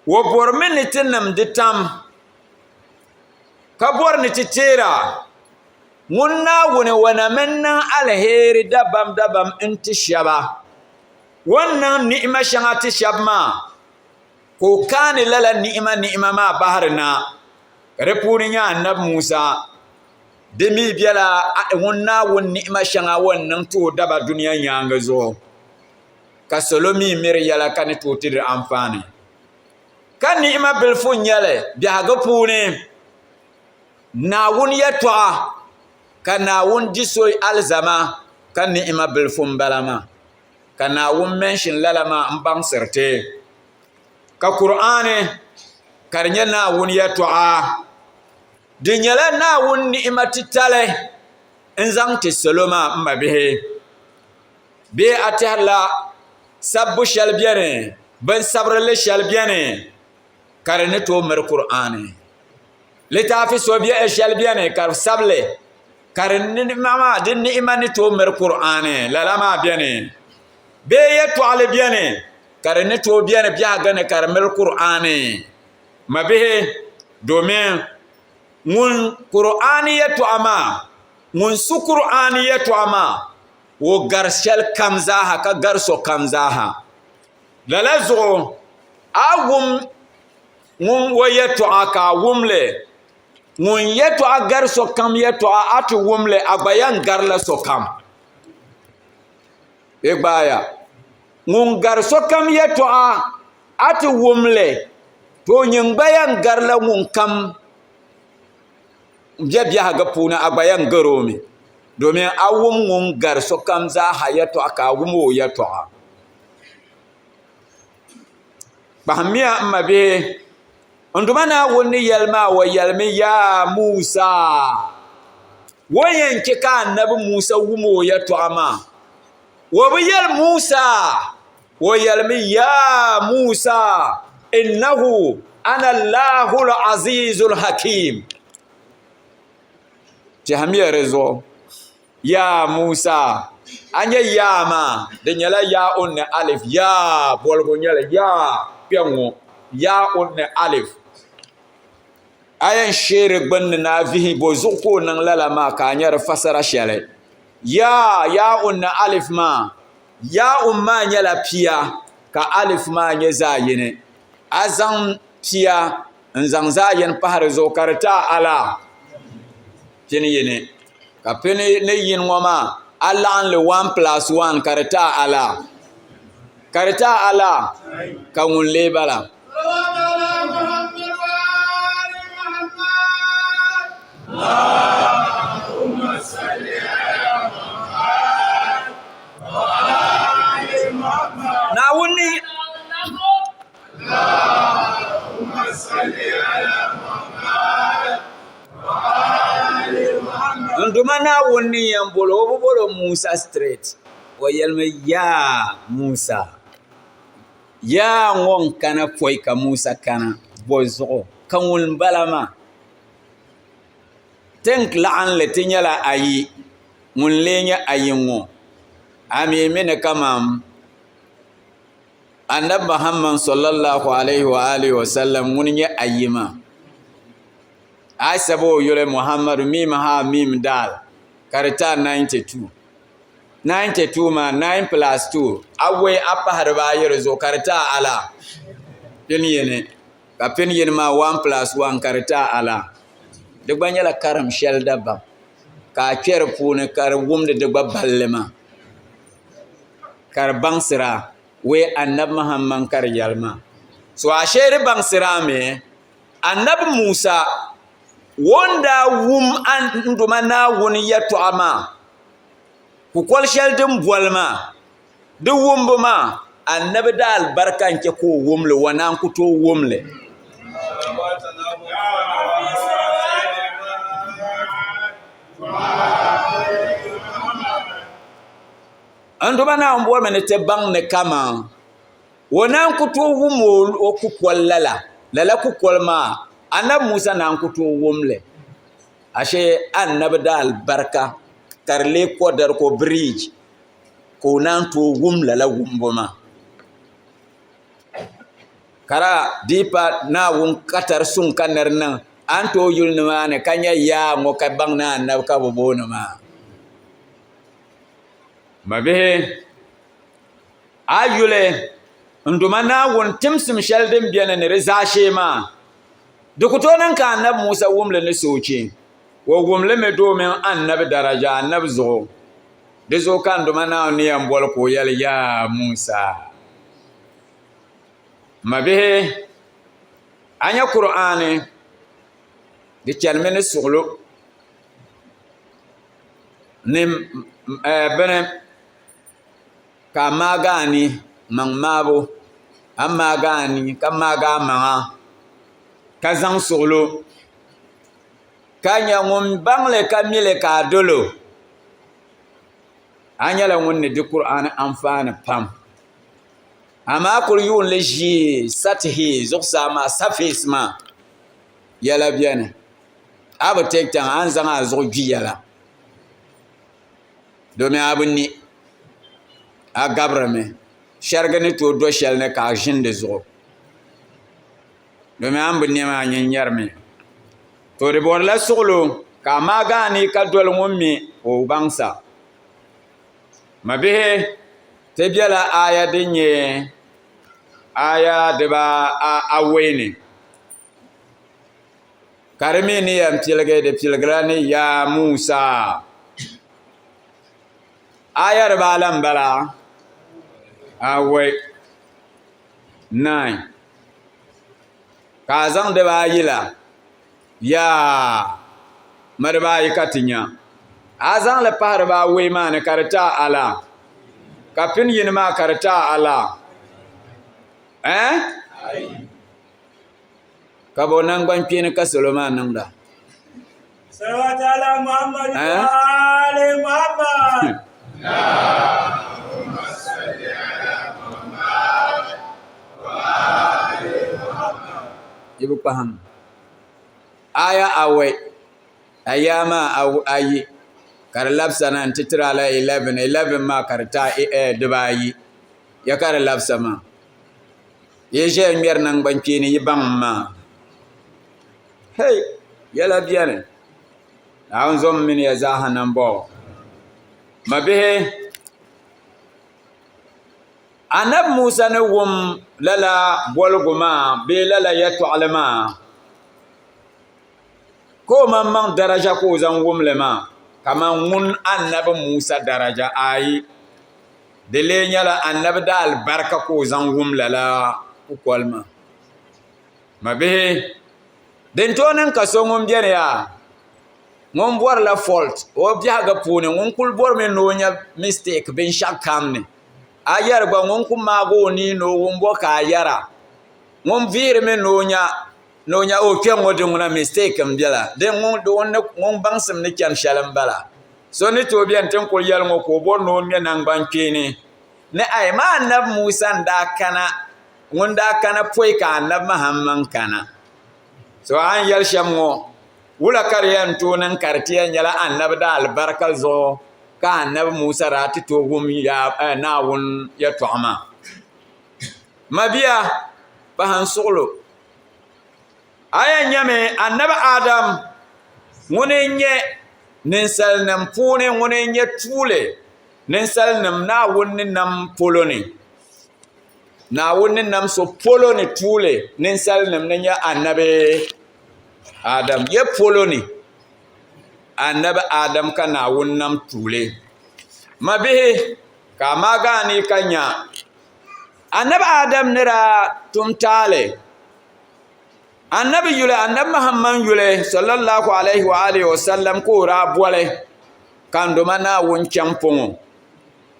o bɔrimi ni ti niŋ di tam ka bɔri ni ti teera ŋun Naawuni o na mi niŋ aliheri dabam dabam n-ti shɛba. O ni niŋ ni'ima shɛŋa ti shɛba maa, ka o kaani lala ni'ima ni'ima maa bahiri na, ka di puuni nyɛ Anabi Musa. Di mi bela ŋun Naawuni ni'ima shɛŋa o ni niŋ ti o daba dunia nyaaŋa zuɣu, ka salo mi miri yɛla ka ni tooi ti di anfaani. Ka ni'ima bilifu n-nyɛ li biɛhigu puuni, Naawuni yɛtɔɣa, ka Naawuni di so alizama ka ni'ima bilifu m-bala maa. Ka Naawuni mention lala maa m-baŋsiri ti. Ka Kur'aani ka di nyɛ Naawuni yɛtɔɣa, di nyɛla Naawuni ni'ima titali n-zaŋ ti salo maa m mabihi. Bee a tɛhirila sabbu shɛli beni, bɛn sabiri li shɛli beni ka di ni tooi miri Kur'aani? Litaafi so shɛli beni ka di sabi li ka di ni'ima maa di ni'ima ni tooi miri Kur'aani? Lala maa beni. Bee yɛtɔɣili beni ka di ni tooi beni biɛhigu ni ka di miri Kur'aani? Mabihi, domin ŋun Kur'aani yɛtɔɣa maa, ŋun su Kur'aani yɛtɔɣa maa, o gari shɛli kam zaaha ka gari so kam zaaha. Lala zuɣu a wum ŋun o yɛtɔɣa ka a wum li, ŋun yɛtɔɣa gari sokam yɛtɔɣa a ti wum li a gba yɛn garila sokam. Bɛ gbaaya ŋun gari sokam yɛtɔɣa a ti wum li to nyin gba yɛn garila ŋun kam bɛ biɛhigu puuni a gba yɛn gari o mi domin a wum ŋun gari sokam zaaha yɛtɔɣa ka a wum o yɛtɔɣa. Kpahimmiya m mabihi, n Duuma Naawuni ni yɛli maa, o yɛlimi, Yaa Musa! O ni yɛn chɛ ka Anabi Musa wum o yɛtɔɣa maa, o bi yɛli Musa, o yɛlimi, Yaa Musa! Innahu ana Allahu al-Azizu al-Hakim. Tɛhimiya di zuɣu. Yaa Musa! A nya yaa maa, di nyɛla yaa'un ni alif, yaa boligu nyɛli, yaa kpɛŋŋo, yaa'un ni alif. A yɛn sheeri gbunni ni a vihi bo zuɣu ka o niŋ lala maa ka a nya di fasara shɛli. Yaa, yaa'un ni alif maa, yaa'un maa nyɛla pia ka alif maa nyɛ zaɣ yini. A zaŋ pia n-zaŋ zaɣ yini pahi di zuɣu ka di ti a ala pini yini. Ka pini ni yini ŋɔ maa a laɣim li 1 plus 1 ka di ti a ala ka di ti a ala ka ŋun lee bala. Naawuni N Duuma Naawuni ni yɛn bol o, o bi bol o Musa straight. O yɛlimi, Yaa Musa! Yaa ŋɔ n-kana pɔi ka Musa kana, bɔ zuɣu ka ŋun bala maa? Ti ni laɣim li ti nyɛla ayi, ŋun n-lee nyɛ ayi ŋɔ? A mi mi ni kaman Anabi Muhammad sallallahu alaihi wa alihi wa sallam ŋuni nyɛ ayi maa. A yi sabi o yuli Muhammadu mim ha mim daal ka di ti a 92. 92 maa 9 plus 2 awoi a pahi dibaayi di zuɣu ka di ti a ala pini yini ka pini yini maa 1 plus 1 ka di ti a ala. Di gba nyɛla karim shɛli dabam ka a kpɛ di puuni ka di wumdi di gba balli maa. ka di baŋsira wee Annabi Muhammad ka di yɛli maa. So ashee di baŋsira mi Annabi Musa o ni daa wum n Duuma Naawuni yɛtɔɣa maa kukoli shɛli din boli maa di wumbu maa Annabi daalibarika n-chɛ ka o wum li o naan ku tooi wum li. N Duuma Naawuni bɔrimi ni ti baŋ ni kaman o naan ku tooi wum o kukoli lala, lala kukoli maa Anabi Musa naan ku tooi wum li. Ashe Anabi daalibarika ka di lee kɔdariko biriiji ka o naan tooi wum lala wumbu maa. Ka daa dii pa Naawuni katari suŋ ka ni di niŋ, a ni tooi yuli nimaani ka nya yaa ŋɔ ka baŋ ni Anabi ka bɛ booni maa. Mabihi, a yuli n Duuma Naawuni timsim shɛli din beni ni di zaashee maa, di ku tooi niŋ ka Anabi Musa wum li ni soochi. O wum li mi domin Anabi daraja, Anabi zuɣu. Di zuɣu ka n Duuma Naawuni ni yɛn boli ka o yɛli, Yaa Musa! Mabihi, a nya Kur'aani, di chanimi ni suɣilo. Ni bini ka a maagi a ni maŋ maabu a ni maagi a ni ka maagi a maŋa ka zaŋ suɣulo ka nyɛ ŋun baŋli ka mili ka a dolo a nyɛla ŋun ni di kur'aani anfaani pam amaa kuli yuunili ʒii satihi zuɣusaa maa safees maa yɛla biɛni A bi tɛgi tiŋa a ni zaŋ a zuɣu gbi yɛla domi a bi ni a gabirimi shɛrigi ni tooi do shɛli ni ka a ʒini di zuɣu domi a ni bi nɛ maa nyin nyɛrimi to di bɔrila suɣulo ka a maagi a ni ka doli ŋun mi ka o baŋsa mabihi ti biɛla aya din nyɛ aya dibaawoi ni Ka di mi ni yɛn piligi, di piligila ni, Yaa Musa! Aya dibaala m-bala, awɔi, nine, ka a zaŋ dibaayi la, Yaa, ma dibaayi ka ti nya. A zaŋ li pahi dibaawɔi maa ni ka di ti a ala, ka pini yini maa ka di ti a ala. Eh? Ka bo naŋgban kpeeni ka salo maa niŋda? Salawat ala Muhammad Eh? wa ali Muhammad. Yi bi kpahim. Aya awɔi, aya maa ayi ka di labisa na nti tiri a la 11, 11 maa ka di taai eh, dibaayi. Ya ka di labisa maa. Yi ʒiya ŋmɛri naŋgban kpeeni yi baŋ maa. Hei! Yɛla beni. Naawuni zom mini ya zaaha nambɔɣu. Mabihi, Anabi Musa ni wum lala boligu maa bee lala yɛtɔɣili maa, ka o maŋmaŋ daraja ka o zaŋ wum li maa, kaman ŋun Anabi Musa daraja ayi. Di lee nyɛla anabi daalibarika ka o zaŋ wum lala kukoli maa. Mabihi, din tooi niŋ ka so ŋun beni yaa, ŋun bɔrila fault o biɛhigu puuni, ŋun kuli bɔrimi ni o nya mistake binshɛɣu kam ni. A yɛri gba ŋun ku maagi o nii ni o wum bɔ ka a yɛra. Ŋun vihirimi ni o nya ni o nya o kpɛŋŋo din ŋuna mistake m-bela. Din ŋun baŋsim ni chani shɛli m-bala. So ni tooi beni ti ni kuli yɛli ŋɔ ka o bɔri ni o ŋmɛ naŋgbankpeeni ni ai maa Anabi Musa n-daa kana, ŋun daa kana pɔi ka Anabi Muhammad kana. So a ni yɛli shɛm ŋɔ, wula ka di yɛn tooi niŋ ka di ti yɛn nyɛla Anabi daalibarika zuɣu ka Anabi Musa daa ti tooi wum Naawuni yɛtɔɣa maa? Mabia, pahi n suɣilo. A yɛn nyami Anabi Adam ŋuni n-nyɛ ninsalinim puuni ŋuni n-nyɛ tuuli ninsalinim Naawuni ni nam polo ni. Naawuni ni nam so polo ni tuuli ninsalinim ni nyɛ Anabi Adam. Ya polo ni Anabi Adam ka Naawuni nam tuuli. Mabihi! Ka a maagi a ni ka nya Annabi Adam ni daa tum taali Annabi yuli Annabi Muhammad yuli sallallahu alaihi wa alihi wa sallam ka o daa boli ka n doma Naawuni chaŋ pɔŋɔ.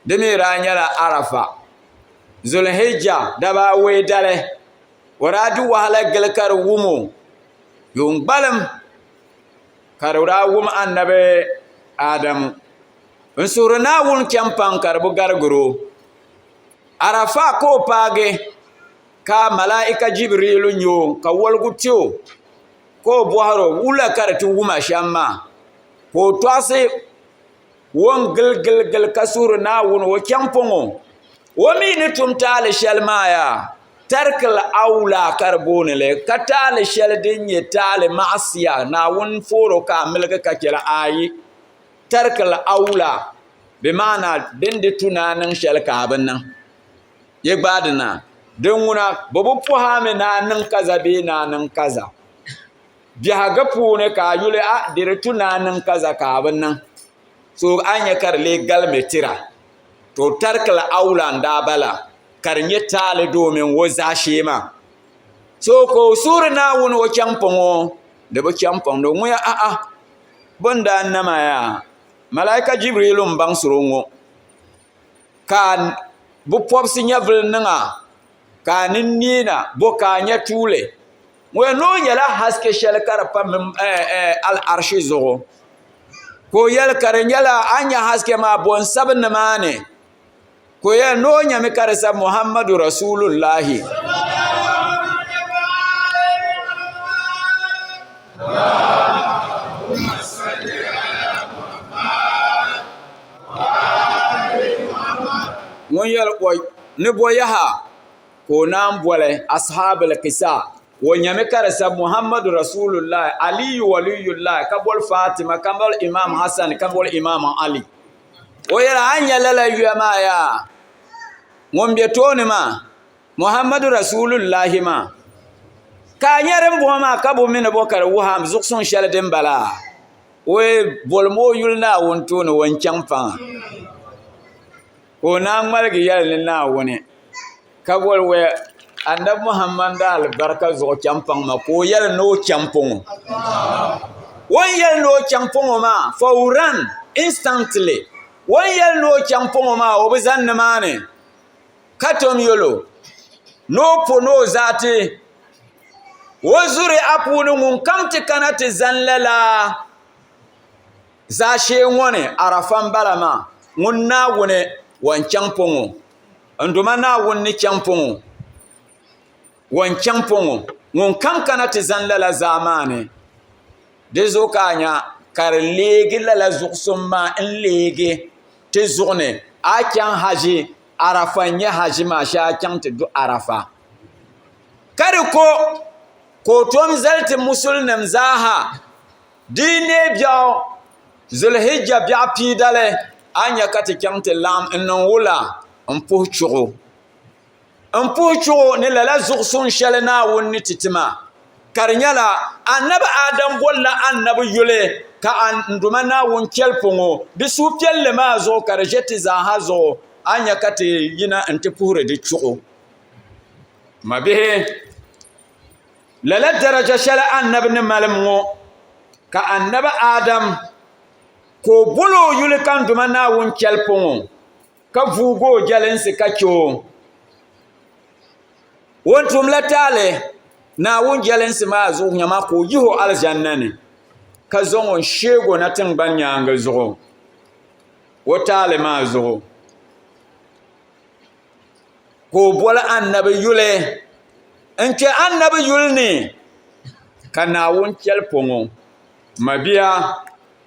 Di mi daa nyɛla Arafa Zulhijja daba awɔi dali. O daa di wahala gili ka di wum o yuun gbalim ka di daa wum Annabi Adamu. N suhuri Naawuni chaŋ pam ka di bi garigir o. Arafa ka o paagi ka malaika Jibriilu nya o ka woligu ti o ka o bɔhiri o wula ka di ti wuma shɛm maa ka o tɔɣisi o ni gili gili gili ka suhuri Naawuni o chaŋ pɔŋɔ o mi ni tum taali shɛli maa yaa tarikil awula ka di booni li ka taali shɛli din nyɛ taali maɣasiya Naawuni foori o ka a miligi ka chɛli ayi tarikil awula bi maana din di tu ni a niŋ shɛli ka a bi niŋ yi gbaai di na din ŋuna bi bi puhi a mi ni a niŋ kaza bee ni a niŋ kaza biɛhigu puuni ka a yuli a di di tu ni a niŋ kaza ka a bi niŋ so a ni nyɛ ka di lee galimi tira to tarikil awula n daa bala ka di nyɛ taali doomin o zaashee maa so ka o suhuri Naawuni o chaŋ pɔŋɔ di bi chaŋ pɔŋ di ŋuya a'a bɛ ni daa nama yaa malaika Jibrilu m-baŋsiri o ŋɔ ka bɛ pɔbisi nyɛvili niŋ a ka a nini neena bɔ ka a nya tuuli ŋɔ ni o nyɛla haske shɛli ka di pa al'arshi zuɣu ka o yɛli ka di nyɛla a ni nya haske maa bɔ n-sabi nimaani ka o yɛli ni o nyami ka di sabi Muhammadu Rasulullahi. Ŋun yɛli o ni bo yaha ka o naan boli ashabul kisa o nyami ka di sabi Muhammadu Rasulullahi Aliyu Waliyullahi ka boli Fatima ka boli Imam Hassan ka boli Imam Ali. O yɛli a ni nya lala yuya maa yaa ŋun be tooni maa Muhammadu Rasulullahi maa ka a nya din bɔŋɔ maa ka bo mi ni bo ka di wuhi a zuɣusuŋ shɛli din bala o bolimi o yuli Naawuni tooni o ni chaŋ paŋa ka o naan ŋmaligi yɛli ni Naawuni ka boli waya Anabi Muhammad daalibarika zuɣu chaŋ paŋ ma ka o yɛli ni o chaŋ pɔŋɔ o ni yɛli ni o chaŋ pɔŋɔ maa fawuran instantly o ni yɛli ni o chaŋ pɔŋɔ maa o bi zani nimaani ka tom yɛl o ni o po ni o zaati o zuriya puuni ŋunkam ti kana ti zani lala zaashee ŋɔ ni Arafa m-bala maa ŋun Naawuni wan chaŋ pɔŋɔ N Duuma Naawuni ni chaŋ pɔŋɔ, o ni chaŋ pɔŋɔ, ŋunkam kana ti zani lala zaa maa ni, di zuɣu ka a nya ka di leegi lala zuɣusuŋ maa n-leegi ti zuɣu ni. A chaŋ haji, Arafa n-nyɛ haji maa shee a chaŋ ti du Arafa. Ka di ko ka o tom zali ti musulinim zaaha Di yi neei biɛɣu Zulhijja biɛɣu piidali, a ni nya ka ti chaŋ ti laɣim n-niŋ wula m-puhi chuɣu. M-puhi chuɣu ni lala zuɣusuŋ shɛli Naawuni ni ti ti maa, ka di nyɛla Annabi Adam bolila Annabi yuli ka n Duuma Naawuni chɛli pɔŋɔ di suhupiɛlli maa zuɣu ka di ʒe ti zaaha zuɣu, a ni nya ka ti yina nti puhiri di chuɣu. Mabihi! Lala daraja shɛli Annabi ni mali ŋɔ, ka Annabi Adam ka o boli o yuli ka n Duuma Naawuni chɛli pɔŋɔ, ka vuugi o jɛlinsi ka chɛ o. O ni tumla taali Naawuni jɛlinsi maa zuɣu nyama ka o yihi o Alizanna ni, ka zaŋ o n-sheeg o na tiŋgbani nyaaŋa zuɣu o taali maa zuɣu. Ka o boli Annabi yuli n-kpe Annabi yuli ni ka Naawuni chɛli pɔŋɔ mabia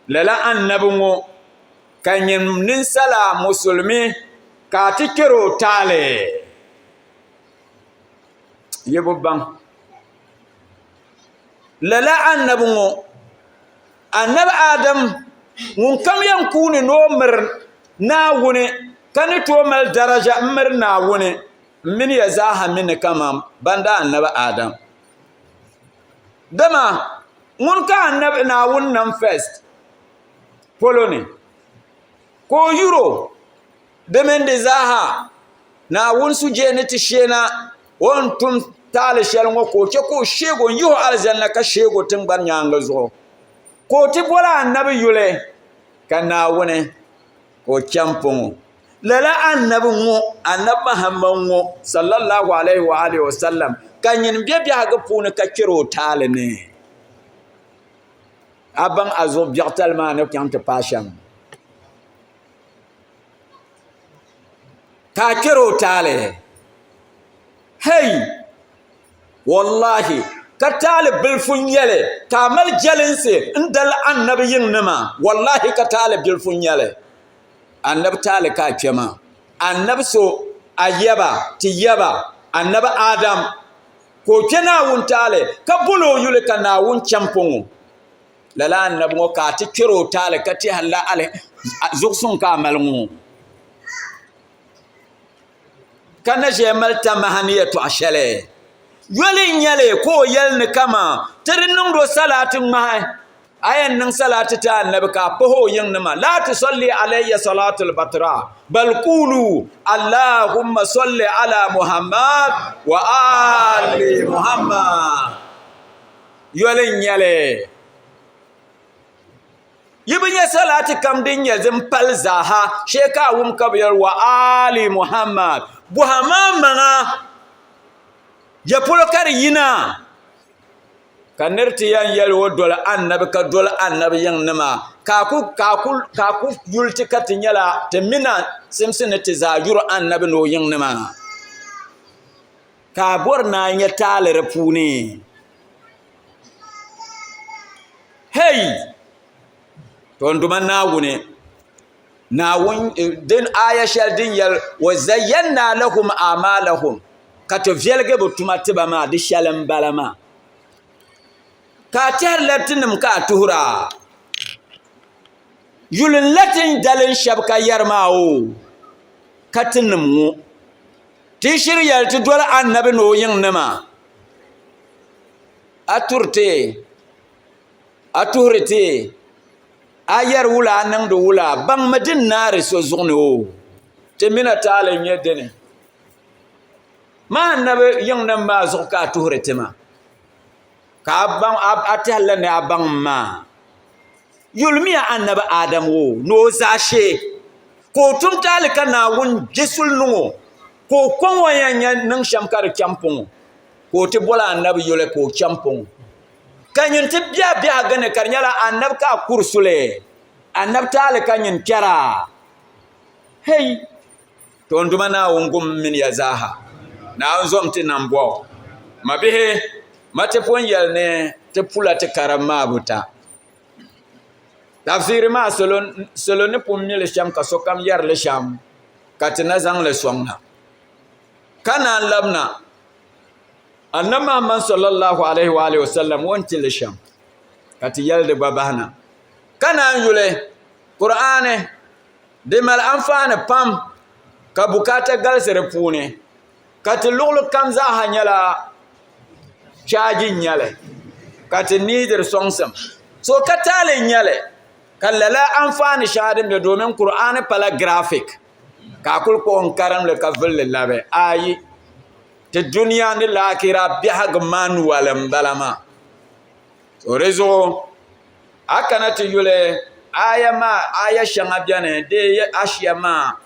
lala Annabi ŋɔ ka nyin ninsala Musulimi ka a ti kpɛri o taali yi bi baŋ lala Annabi ŋɔ Annabi Adam ŋun kam yɛn kuuni ni o miri Naawuni ka ni tooi mali daraja m-miri Naawuni, m mini ya zaaha mi ni kaman ban daa Annabi Adam. Dama ŋuni ka Annabi Naawuni nam first polo ni ka o yur o. Di mini di zaaha, Naawuni sujee ni ti sheena o ni tum taali shɛli ŋɔ ka o chɛ ka o sheeg o n-yihi o alizanna ka sheeg o tiŋgbani nyaaŋa zuɣu. Ka o ti boli annabi yuli ka Naawuni ka o chɛmpuŋ o. Lala annabi ŋɔ, Annabi Muhammad ŋɔ, sallallahu alaihi wa alihi wa sallam, ka nyini be biɛhigu puuni ka kpɛri o taali ni. A baŋ a zuɣu biɛɣutali maa ni chaŋ ti paai shɛm. Ka a kpɛri o taali. Hei! Wallahi! Ka taali bilifu n-nyɛli ka a mali jɛlinsi n-dali annabi yiŋnima. Wallahi ka taali bilifu n-nyɛli. Annabi taali ka a kpɛ maa. Annabi so a yaba, ti yaba, Annabi Adam, ka o kpɛ Naawuni taali ka boli o yuli ka Naawuni chɛmpuŋ o. Lala annabi ŋɔ ka a ti kpɛri o taali ka tɛhirila zuɣusuŋ ka a mali ŋɔ. Ka na ʒiya mali tamaha ni yɛtɔɣ shɛli. Yoli n-nyɛ li ka o yɛli ni kaman ti di niŋd o salaati ŋmahi, a yɛn niŋ salaati ti Annabi ka a pahi o yiŋnima, laa tusalli alayya salaatul batra, bal kuulu Allahumma salli ala Muhammad wa ali Muhammad. Yoli n-nyɛ li. Yi bi nya salaati kam din nyɛ din pali zaaha shee ka a wum ka bɛ yɛli wa aali Muhammad. Bɔha maa maŋa ya polo ka di yina ka nir ti yɛn yɛli o doli Annabi ka doli Annabi yiŋnima ka a ku yuli ti ka ti nyɛla ti mina simsi ni ti zaa yuri Annabi ni o yiŋnima ka a bɔri ni a nya taali di puuni. Hei! To n Duuma Naawuni, Naawuni din aaya shɛli din yɛli wa zayyanna lahum a'malahum ka ti viɛligi bi tuma tiba maa di shɛli n bala maa. Ka a tɛhirila tinim ka a tuhira yuli n la tin dalin shɛba ka yɛri maa o ka tinim ŋɔ ti shiri yɛli ti doli annabi ni o yiŋnima. A turi ti, a tuhiri ti, a yɛri wula, a niŋdi wula, baŋmi din naari so zuɣu ni o. Ti mina taali n-nyɛ dini. Maa annabi yiŋnim maa zuɣu ka a tuhiri ti maa, ka a tɛhili ni a baŋ m maa. Yulimiya annabi Adam o ni o zaashee, ka o tum taali ka Naawuni je suli niŋ o, ka o kɔŋ o yɛn nya niŋ shɛm ka di cham pɔŋɔ. Ka o ti boli anabi yuli ka o chɛm pɔŋɔ. Ka nyin ti be a biɛhigu ni ka di nyɛla anabi ka a kuri suli, anabi taali ka nyin kpɛra. Hei! To n Duuma Naawuni gum m mini ya zaaha. Naawuni zom ti nambɔɣu. Mabihi, ma ti pun yɛli ni ti pula ti karim maa buta. Tafsiiri maa salo ni pun mi li shɛm ka sokam yɛri li shɛm ka ti na zaŋ li sɔŋ na. Ka naan labina Annabi Muhammad sallallahu alaihi wa alihi wasallam o ni ti li shɛm ka ti yɛli di gba bahina. Ka naan yuli Kur'aani di mali anfaani pam ka bukaata galisi di puuni ka ti luɣuli kam zaaha nyɛla chaaji n nyɛli ka ti niidiri sɔŋsim so ka taali n nyɛli ka lala anfaani shɛŋa din bɛ domin Kur'aani pala graphic ka a kuli kpuɣi n karimli ka vulli labi ayi ti dunia ni laakira biɛhigu manual n bala maa to di zuɣu a kana ti yuli aya maa aya shɛŋa biɛni di ashiya maa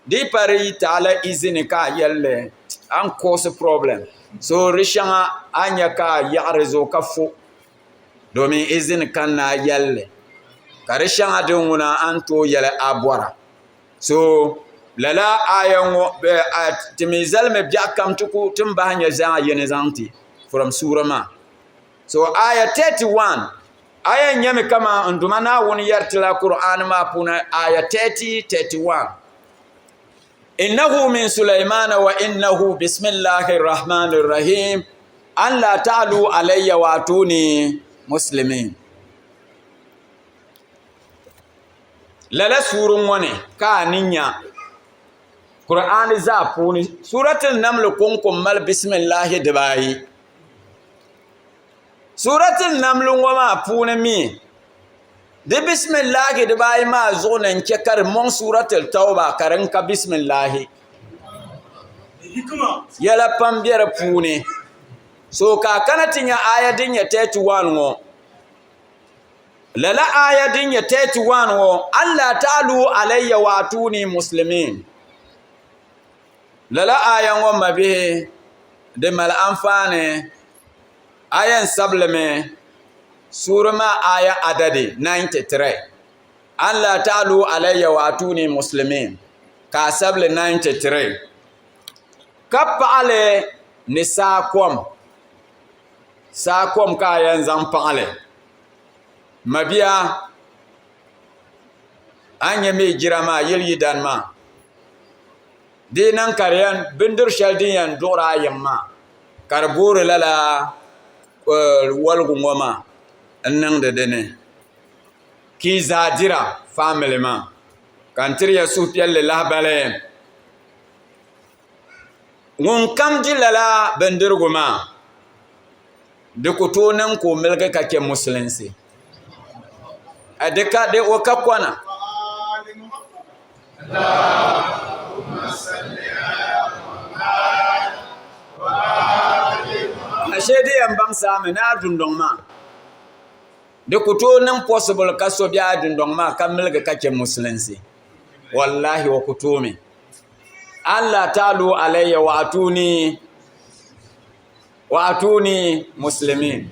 di yi pa di yi taala izini ka a yɛlli a ni cause problem so di shɛŋa a ni nya ka a yaɣi di zuɣu ka fo domin izini kanna a yɛlli ka di shɛŋa din ŋuna a ni tooi yɛli a bɔra So lala aya ŋɔ ti mi zalimi biɛɣu kam ti ku ti ni bahi nyɛ zaɣ yini zaŋ ti from suura maa. So aya 31 aya nyɛmi kaman n Duuma Naawuni yɛri ti la Kur'aani maa puuni aya 30, 31. Innahu min Sulaimana wa innahu bismillahi rahmani rahim an la ta'alu alayya wa atuni muslimin. Lala suuri ŋɔ ni ka a ni nya Kur'aani zaa puuni Suuratul Namli kɔŋko m-mali bisimilahi dibaayi. Suuratul Namli ŋɔ maa puuni mi Di bisimilahi dibaayi maa zuɣu ni n-chɛ ka di mɔŋ Suuratul Tawba ka di n ka bisimilahi. Yɛla pam be di puuni. So ka a kana ti nya aaya din nyɛ 31 ŋɔ. Lala aaya din nyɛ 31 ŋɔ, Alla ta'alu alayya wa atuni muslimin. Lala aaya ŋɔ mabihi di mali anfaani. A yɛn sabilimi suuri maa aaya adadi 93, An la ta'alu alayya wa atuni muslimin, ka a sabili 93, ka paɣili ni saa kom, saa kom ka a yɛn zaŋ paɣili. Mabia, a ni nyɛ mi jira maa yili yidana maa, Di yi niŋ ka di yɛn bindiri shɛli din yɛn duɣuri a yiŋ maa ka di boori lala woligu ŋɔ maa n niŋdi di ni ka yi zaa dira faamili maa ka n tiriya suhupiɛlli lahabali ŋunkam di lala bindirigu maa di ku tooi niŋ ka o miligi ka chɛ musulinsi o ka kona. Ashe di yɛn baŋ saami ni a dundoŋ maa di ku tooi niŋ possible ka so bɛ a dundoŋ maa ka miligi ka chɛ musulinsi wallahi o ku toomi Allah ta'alu alayya wa atuni wa atuni muslimin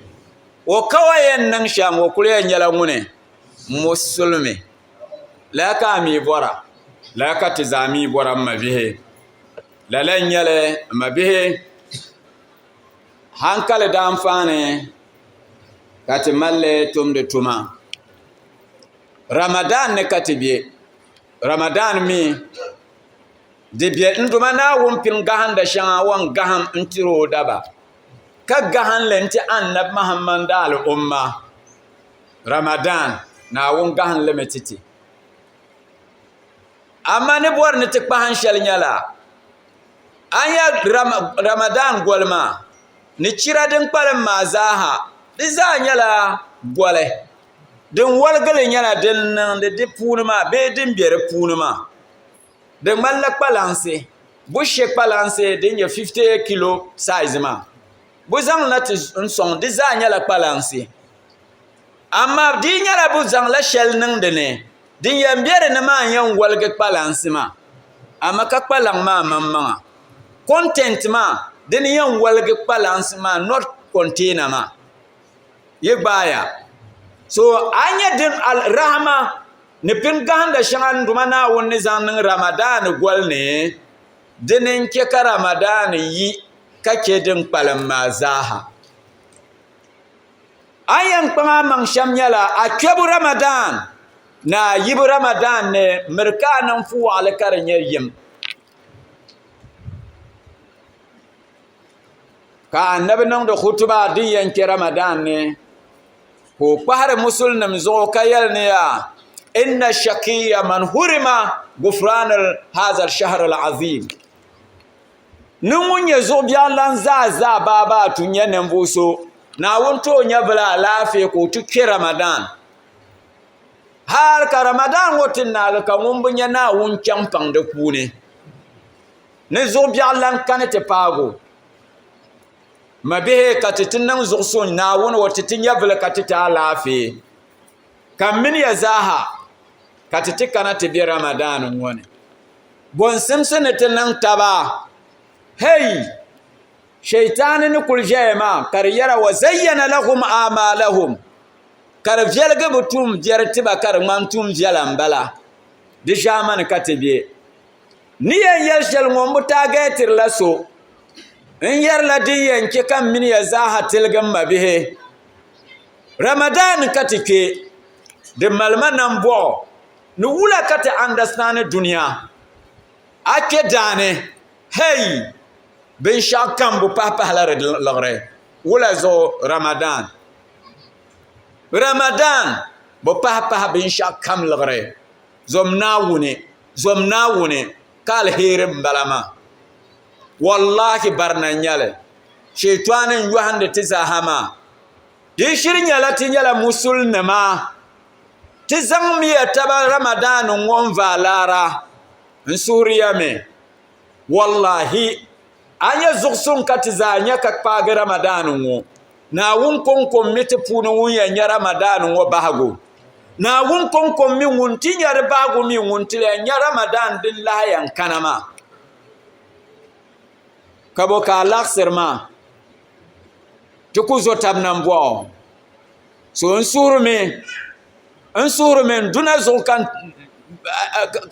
o kawai yɛn niŋ shɛm o kuli yɛn nyɛla ŋuni musulmi Lala ka a mi bɔra, lala ka ti zaa mi bɔra m mabihi. Lala n nyɛli m mabihi, hankali daanfaani ka ti mali li tumdi tuma. Ramadan ni ka ti be, Ramadan mi di be n Duuma Naawuni pini gahinda shɛŋa o ni gahim n-tiri o daba, ka gahim li n-ti Annabi Muhammad al-Umma. Ramadan, Naawuni gahinli mi ti ti. Amaa ni bɔri ni ti kpahim shɛli nyɛla, a nya Ramadan goli maa ni chira din kpalim maa zaaha, di zaa nyɛla goli din waligili nyɛla din niŋdi di puuni maa bee din be di puuni maa. Di ŋmanila kpalansi, bɛ she kpalansi din nyɛ 50 kilo size maa. Bɛ zaŋ na ti sɔŋ di zaa nyɛla kpalansi. Amaa di yi nyɛla bɛ zaŋla shɛli niŋ di ni, din yɛn be di ni maa n-yɛn woligi kpalansi maa, amaa ka kpalaŋ maa maŋmaŋa. Content maa dini yɛn woligi kpalansi maa not container maa. Yi gbaaya. So a nya din rahama ni pini gahinda shɛŋa n Duuma Naawuni ni zaŋ niŋ Ramadan goli ni, dini n-chɛ ka Ramadan yi ka chɛ din kpalim maa zaaha. A ni yɛn kpaŋ a maŋ shɛm nyɛla a kpɛbu Ramadan ni a yibu Ramadan ni miri ka a niŋ fuwaɣili ka di nyɛ yim. Ka Annabi niŋdi khutuba din yɛn kpɛ Ramadan ni ka o kpahiri musulinim zuɣu ka yɛli ni yaa inna shakiya man hurima gufran hazal shahr al-azim. Ni ŋun nyɛ zuɣubiɛɣu lan zaa zaa baabaatu nyɛ ninvuɣ so, Naawuni ti o nyɛvili alaafee ka o ti kpe Ramadan. Hal ka Ramadan ŋɔ ti naagi ka ŋun bi nya Naawuni chaŋ paŋ di puuni. Ni zuɣubiɛɣu lan kani ti paag o. Mabihi, ka ti ti niŋ zuɣusuŋ Naawuni o ti ti nyɛvili ka ti ti alaafee. Ka m mini ya zaaha ka ti ti kana ti be Ramadan ŋɔ ni. Bɔ n-simsi ni ti niŋ taba? Hei! Shaitaani ni kuli ʒɛya maa ka di yɛra, Wa zayyana lahum a'maalahum, ka di viɛligi bɛ tuun biɛri ti ba ka di ŋmani tuun viɛla m-bala. Di ʒaamani ka ti be. Ni yɛn yɛli shɛli ŋɔ, m bi taagɛɛtirila so. N yɛrila din yɛn chɛ ka m mini ya zaaha tiligi m mabihi. Ramadan ka ti kpe, di malima nambɔɣu. Ni wula ka ti andastani dunia? A kpe daani, hey! Binshɛɣu kam bi pahi pahila di liɣiri. Wula zuɣu Ramadan? Ramadan bi pahi pahi binshɛɣu kam liɣiri. Zom Naawuni, zom Naawuni ka aliheri m-bala maa. Wallahi barina n-nyɛ li. Sheetani n-yɔhindi ti zaaha maa. Di shiri nyɛla ti nyɛla musulinima. Ti zaŋmiya taba Ramadan ŋɔ n-vaai laara. N suhiriya mi, wallahi, a nya zuɣusuŋ ka ti zaa nya ka kpaagi Ramadan ŋɔ. Naawuni kɔŋko m-mi ti puuni ŋun yɛn nya Ramadan ŋɔ bahigu. Naawuni kɔŋko m-mi ŋun ti nya di bahigu mi ŋun ti yɛn nya Ramadan din lahi yɛn kana maa. Ka bo ka a laɣisiri maa? Ti ku zo tab nambɔɣu. So n suhurimi, n suhurimi n duna zuɣu ka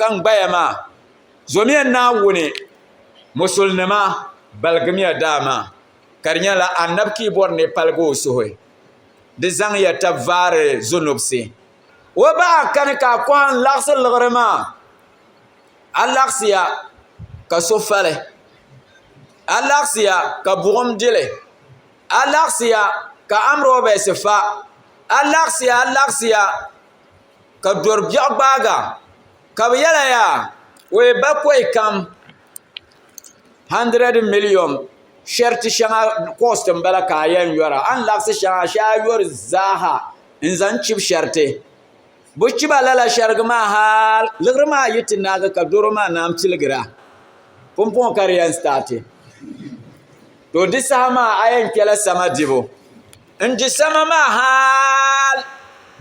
n gbaya maa. Zomiya Naawuni musulinima baligimiya daa maa ka di nyɛla anabi ka yi bɔri ni yi paligi o suhu. Di zaŋya tab vaari zunubsi. O bahi kani ka a kɔha n-laɣisi liɣiri maa. A laɣisiya ka so fali. A laɣisiya ka buɣim dili. A laɣisiya ka amrɔbɛsi fa. A laɣisiya a laɣisiya ka dɔri biɛɣu gbaaga. Ka bɛ yɛla yaa, o yi bakɔi kam 100 million shɛriti shɛŋa cost m-bala ka a yɛn yɔra. A ni laɣisi shɛŋa shee a yɔri zaaha n-zaŋ chibi shɛriti. Bɛ chiba lala shɛrigi maa hal liɣiri maa yi ti naagi ka doro maa naan piligira. Pumpɔŋɔ ka di yɛn staati. To di saha maa a yɛn kpɛla sama dibu. N di sama maa hal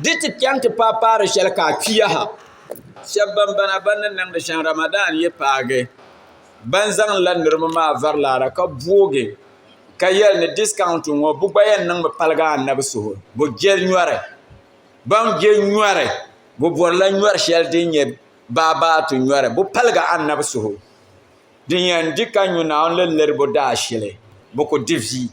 di ti chaŋ ti paai paari shɛli ka a kpi yaha. Shɛba ban bana ban ni niŋdi shɛm Ramadan yi paagi, ban zaŋla niriba maa vari laara ka boogi ka yɛli ni discount ŋɔ bɛ gba yɛn niŋmi paligi anabi suhu, bɛ je nyɔri. Ban je nyɔri, bɛ bɔrila nyɔri shɛli din nyɛ baabaatu nyɔri, bɛ paligi anabi suhu. Din yɛn di ka nyu Naawuni li liri bɛ daashili, bɛ ku di vi.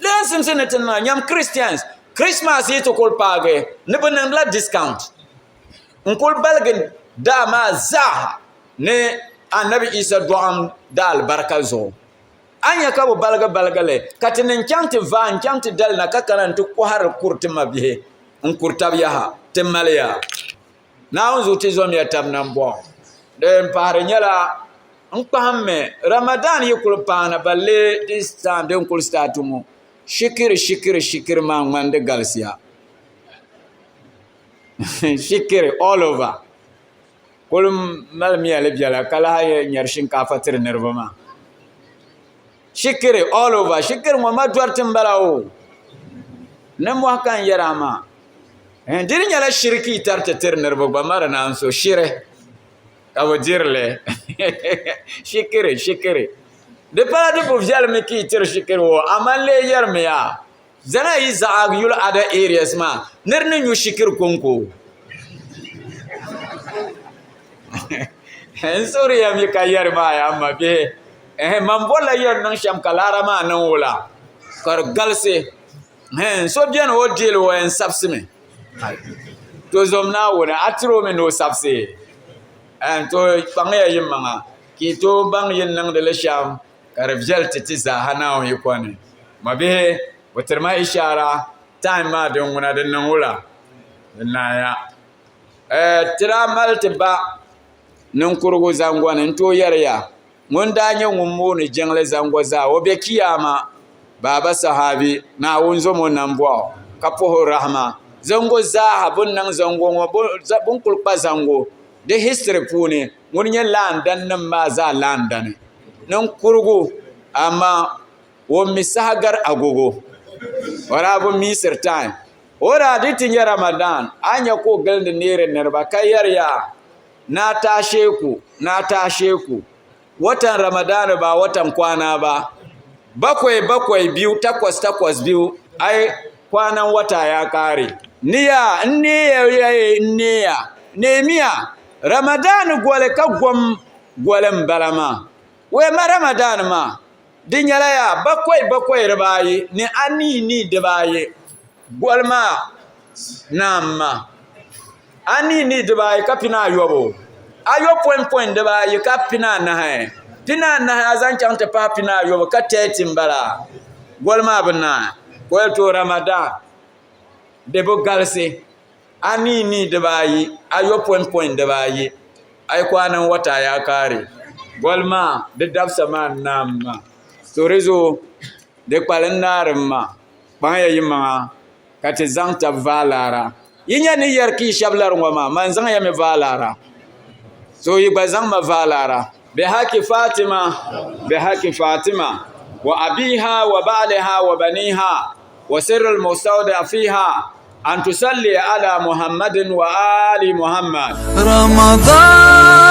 Di yɛn simsi ni ti niŋ nyam Christians, Christmas yi ti kuli paagi ni bɛ niŋdila discount n-kuli baligi daa maa zaa ni Anabi Isa dɔɣim daalibarika zuɣu. A ni nya ka bɛ baligi baligi li ka ti niŋ chaŋ ti vaai n-chaŋ ti dali na ka kana nti kɔhiri kuri ti mabihi n-kuri tab yaha, ti maliya. Naawuni zuɣu ti zomiya tab nambɔɣu. Din pahiri nyɛla n kpahimmi Ramadan yi kuli paana balle this time din kuli start ŋɔ shikiri shikiri shikiri maa ŋmani di galisiya shikiri all over kuli malimiya li biɛla ka lahi nyɛri shinkaafa tiri niriba maa shikiri all over shikiri ŋɔ majority n bala o nimmohi ka n yɛri a maa di di nyɛla shiri ka yi tariti tiri niriba gba mari naan so shiri ka bi dirili shikiri shikiri di pala di bi viɛlimi ka yi tiri shikiri ŋɔ amaa n lee yɛrimi yaa zana yi zaɣa yuli other areas maa niri ni nyu shikiri konko n suhuriya mi ka yɛri maa yaa m ma bihi ɛhɛn man bɔrila yɛri niŋ shɛm ka laara maa niŋ wula ka di galisi ɛhɛn so bɛni o deeli o yɛn sabisimi to zom Naawuni a tiri o mi ni o sabisi ɛhɛn to kpaŋya yi maŋa ka yi tooi baŋ yi ni niŋdi li shɛm ka di viɛli ti ti zaaha Naawuni yiko ni. Mabihi, bɛ tiri ma ishaara time maa din ŋuna di niŋ wula? Di naaya. Ti daa mali ti ba ninkurigu zaŋgɔni n-tooi yɛri ya, ŋun daa nyɛ ŋun mooni jiŋli zaŋgɔ zaa, o be kiyaama, Baaba Sahabi, Naawuni zom o nambɔɣu ka puhi o rahima. Zaŋgo zaaha bɛ ni niŋ zaŋgo ŋɔ, bɛ ni kuli kpa zaŋgo di history puuni, ŋuni nyɛ laandan nim maa zaa laandani. Ninkurigu, amaa o mi saha gari agogo. O daa bi miisiri time. O daa di ti nyɛ Ramadan, a ni nya ka o gilindi neeri niriba ka yɛri ya, Naa taasheeku, naa taasheeku, watan Ramadan ba watan kwana ba, bakwai bakwai biyu takwas takwas biyu, ai kwanan wata ya kare. Niya, n neeya yaye n neeya, neemiya, Ramadan goli ka gom goli m-bala maa. Wee ma Ramadan maa, di nyɛla yaa bakɔi bakɔi dibaayi ni anii nii dibaayi goli maa naam maa. Anii nii dibaayi ka pinaayɔbu, ayopɔinpɔin dibaayi ka pinaanahi, pinaanahi a zaŋ chaŋ ti pahi pinaayɔbu ka tɛɛti m-bala. Goli maa bi naai ka o yɛli ti o Ramadan di bi galisi. Anii nii dibaayi, ayopɔinpɔin dibaayi, a yi ku a niŋ wata yaa kaari goli maa di dabisa maa n-naam maa. So di zuɣu di kpalim naari m-ma. Kpaŋya yimaŋa ka ti zaŋ tab vaai laara. Yi nya ni yɛri ka yi shɛba lari ŋɔ maa, man zaŋ ya mi vaai laara. So yi gba zaŋ ma vaai laara. Bihaki Fatima, bihaki Fatima, wa abiha wa ba'liha wa baniha wa sirril mustawda fiha an tusalli ala Muhammadin wa ali Muhammad. Ramadan.